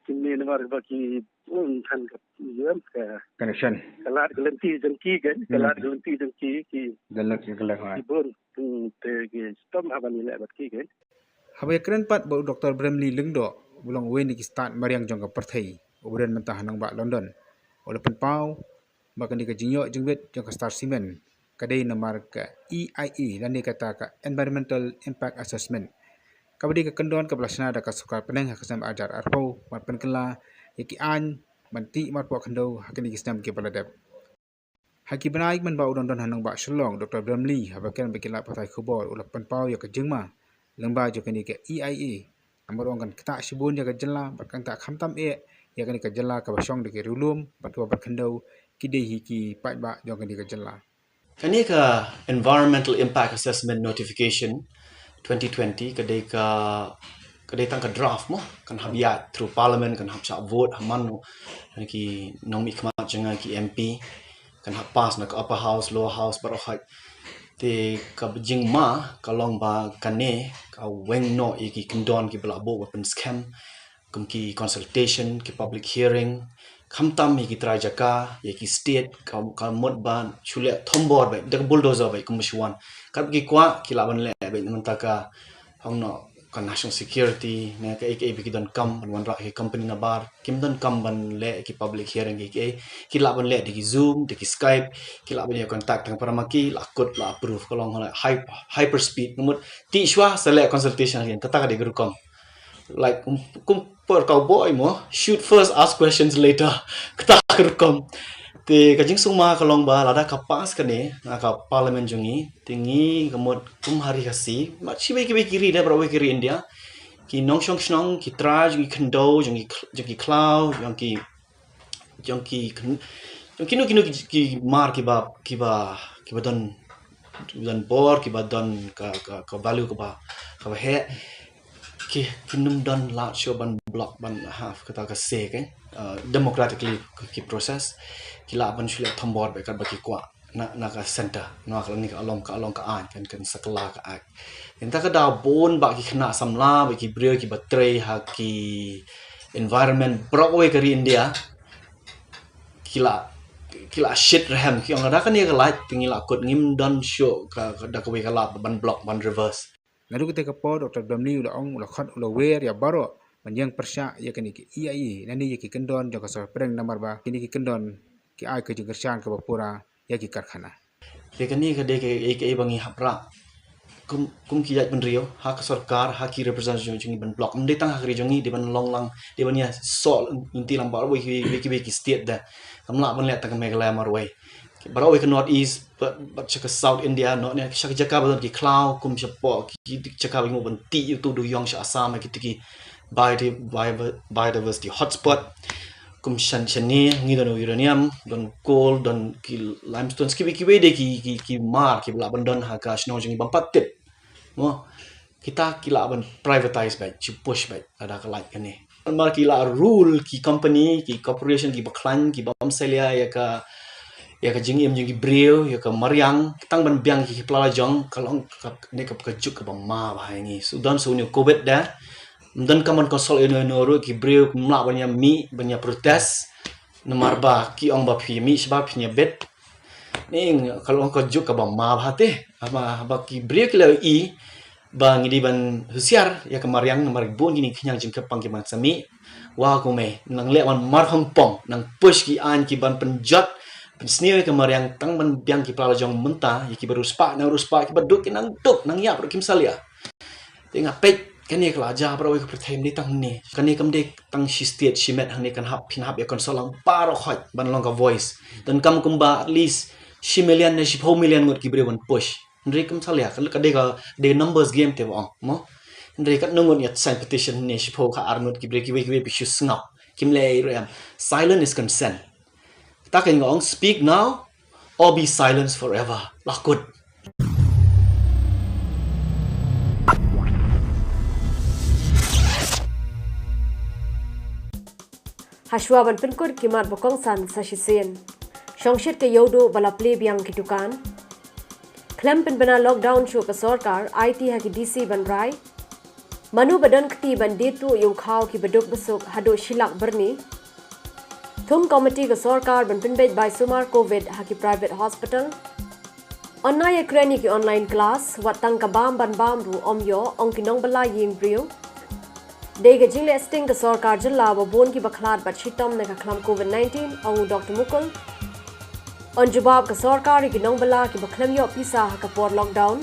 kine namar ba ki, um, than ka, ïa, ka connection. Ka lad ka lynti jong ki kan, ka lad ka lynti jong ki, ki. Ka lad ka lynti, hai. Ki bun, hmm, te ki stom ha ban leh bad ki kan. Haba ïakren pat bad u Doktor Bramley Lyngdoh, uba long uwei na ki stad mariang jong ka pyrthei, uba don mynta ha nongbah London, u la pynpaw ba kane ka jingïoh jingbit jong ka Star Cement ka dei namar ka E I A lane kata ka Environmental Impact Assessment, kaba dei ka kyndon kaba la shna da ka sorkar pdeng ha ka snem ar hajar arphew ban pynkylla ïa ki aiñ ban tih marpoh khyndew ha kine ki snem kiba la dep. Ha ki bnai mynba u don don ha nongbah Shillong, Doktor Bramley, haba kren bad ki lad pathai khubor, u la pynpaw ïa ka jingma lyngba jong kane ka E I A. Namar u ong kan ktah shibun ïa ka jylla bad kan ktah khamtam eh ïa kane ka jylla kaba shong da ki riewlum bad kaba bad khyndew, ki dei hi ki paidbah jong kane ka jylla. Kane ka Environmental Impact Assessment Notification twenty twenty ka dei ka, ka dei tang ka draft mo, kan hap ïaid through Parliament, kan hap shah vote ha man, ki nongmihkhmat jong nga ki M P, kan hap pass na ka Upper House, Lower House baroh hi. Te ka jingma ka long ba kane ka weng noh ïa ki kyndon kiba la buh ban pynskhem kum ki consultation, ki public hearing, khamtam ïa ki trai jaka, ïa ki state, ka, ka mut ban shu leh thombor beit da ka bulldozer beit kum ba shu wan. Katba ki kwah ki lah ban leh beit na mynta ka, hangno, ka national security ne kaei kaei ba ki donkam ban wanrah ïa ki company nabar. Kim donkam ban leh ki public hearing kaei kaei. Ki lah ban leh da ki Zoom, da ki Skype, ki lah ban ïa contact tang para ma ki, la kut, la approve, ka long like hy-, hyper speed. Ka mut tih shuwa sa leh consultation, kata ka dei ka rukom. Like kum, kum por cowboy mo, shoot first, ask questions later. Kata ka rukom. Te ka jingsngewma ka long ba lada ka pass kane na ka parliament jong ngi, te ngi ka mut kum ha ri Khasi, ma shi wei ki wei ki ri ne, baroh wei ki ri India, ki nongshong shnong, ki trai jong ki khyndew, jong ki khl-, jong ki khlaw, jong ki, jong ki khyn-, jong kino kino ki, ki mar kiba, kiba, kiba don, don bor, kiba don ka, ka, ka value kaba, kaba heh, ki, kin ym don lad shuh ban block, ban half, kata ka say, eh, uh, democratically ki, ki process, ki lah ban shu leh thombor beit katba ki kwah na, na ka center, na ka, ni ka long, ka long ka aiñ, kan, kan sa kylla ka act. Te kata ka daw bun bah ki khynnah samla, bah ki briew kiba trei ha ki environment baroh wei ka ri India, ki la, ki la shit rhem, ki ong lada kane ka lait te ngi la kut, ngim don shuh ka, ka, da kawei ka lad ban block, ban reverse. Naduh katei ka por Doctor Blomley u la ong, u la khot, u la wer ïa baroh ban ïeng pyrshah ïa kine ki E I A, lane ïa ki kyndon jong ka sorkar pdeng, namar ba kine ki kyndon ki ai ka jingkyrshan kaba pura ïa ki karkhana. Ïa kane ka dei kaei kaei ba ngi hap rah kum, kum ki jaitbynriew ha ka sorkar, ha ki representative jong ngi ban block. Ym dei tang ha ka ri jong ngi, dei ban long lang, dei ban ïasoh lynti lang baroh wei ki, wei ki, wei ki state de. Kam lah ban leh tang ka Meghalaya marwei. Baroh wei ka North East, bad, bad sha ka South India, North India, sha ki jaka ba don ki khlaw, kum shapoh ki jaka ba ngi mut ban tih ïa uto u dewïong, sha Assam, ha kito ki biodi-, bio-, biodiversity hotspot, kum sha, shane ngi don uranium, don coal, don ki limestone, kiwei kiwei de ki, ki, ki mar kiba lah ban don ha ka shnong jong ngi bym pat tip. Mo, kita ki lah ban privatize beit, shu push beit lada ka lait kane. Namar ki la rule ki company, ki corporation kiba khlaiñ, kiba ym salia ïa ka, ïa ka jingim jong ki briew, ïa ka mariang, tang ban biang ki, ki pla la jong, ka long ka, ne ka, ka juk kaba ma bha ïa ngi. So don shuh une u covid de, ym donkam ban consult ïano ïano ruh, ki briew ym lah ban ïa mih, ban ïa protest, namar ba ki ong ba phi mih shaba phin ïa bit. Ning, ka long ka juk kaba ma bha te. Haba, haba ki briew ki la i ba ngi dei ban husiar ïa ka mariang, namar bun kine ki khñiang jingkyrpang kiban sa mih. Wa kumne, nang leh wan mar hongpong, nang push ki aiñ kiban pynjot, pynsniew ïa ka mariang, tang ban biang ki pla la jong mynta, ïa kiba riewspah, nang riewspah, kiba duk, ki nang duk, nang ïap ruh kim salia. Te nga peit, kane ka la jia baroh wei ka pyrthei, ym dei tang hangne. Kane kam dei tang shi state, shi met hangne, kan hap, phin hap ïa consult lang baroh khoit ban long ka voice. Donkam kumba at least shi million ne shiphew million ngut ki briew ban push. Hynrei kam salia, ka, ka dei ka, dei numbers game te ba ong, mo. Hynrei katno ngut ïa sign petition hangne, shiphew khatar ngut ki briew, kiwei kiwei phi shu sngap. Kim leh ei ruh em. Silence is consent. Kata ka nga ong, speak now or be silent forever. La kut. Hashwa ban pynkut ki mat ba kongsan sa shisien. Shongshit ka ïewduh ba la plie biang ki dukan. Khlem pynbna lockdown shuh ka sorkar, aiti ha ki D C ban rai. Mano ba don kti ban die tuh ïa u khaw kiba duk ba suk haduh shi lak byrni. Thung komiti ka sorkar ban pynbeit bai sumar covid ha ki private hospital. Yn nai ïakren ïa ki online class, wat tang ka bam ban bam ruh ym ïoh, ong ki nongbylla ïing briew. Dei ka jingleh sting ka sorkar jylla ba bun kiba khlad bad shitom na ka khlam covid nineteen, ong u Doctor Mukul. Yn jubab ka sorkar ïa ki nongbylla kiba khlem ïoh pisa ha ka por lockdown.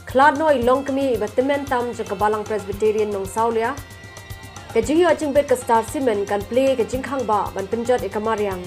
Khlad noh i longkmie iba tymmen tam jong ka Balang Presbyterian Nongsawlia. Ka jingïoh jingbit ka Star Cement kan plie ka jingkhang bah ban pynjot ïa ka mariang.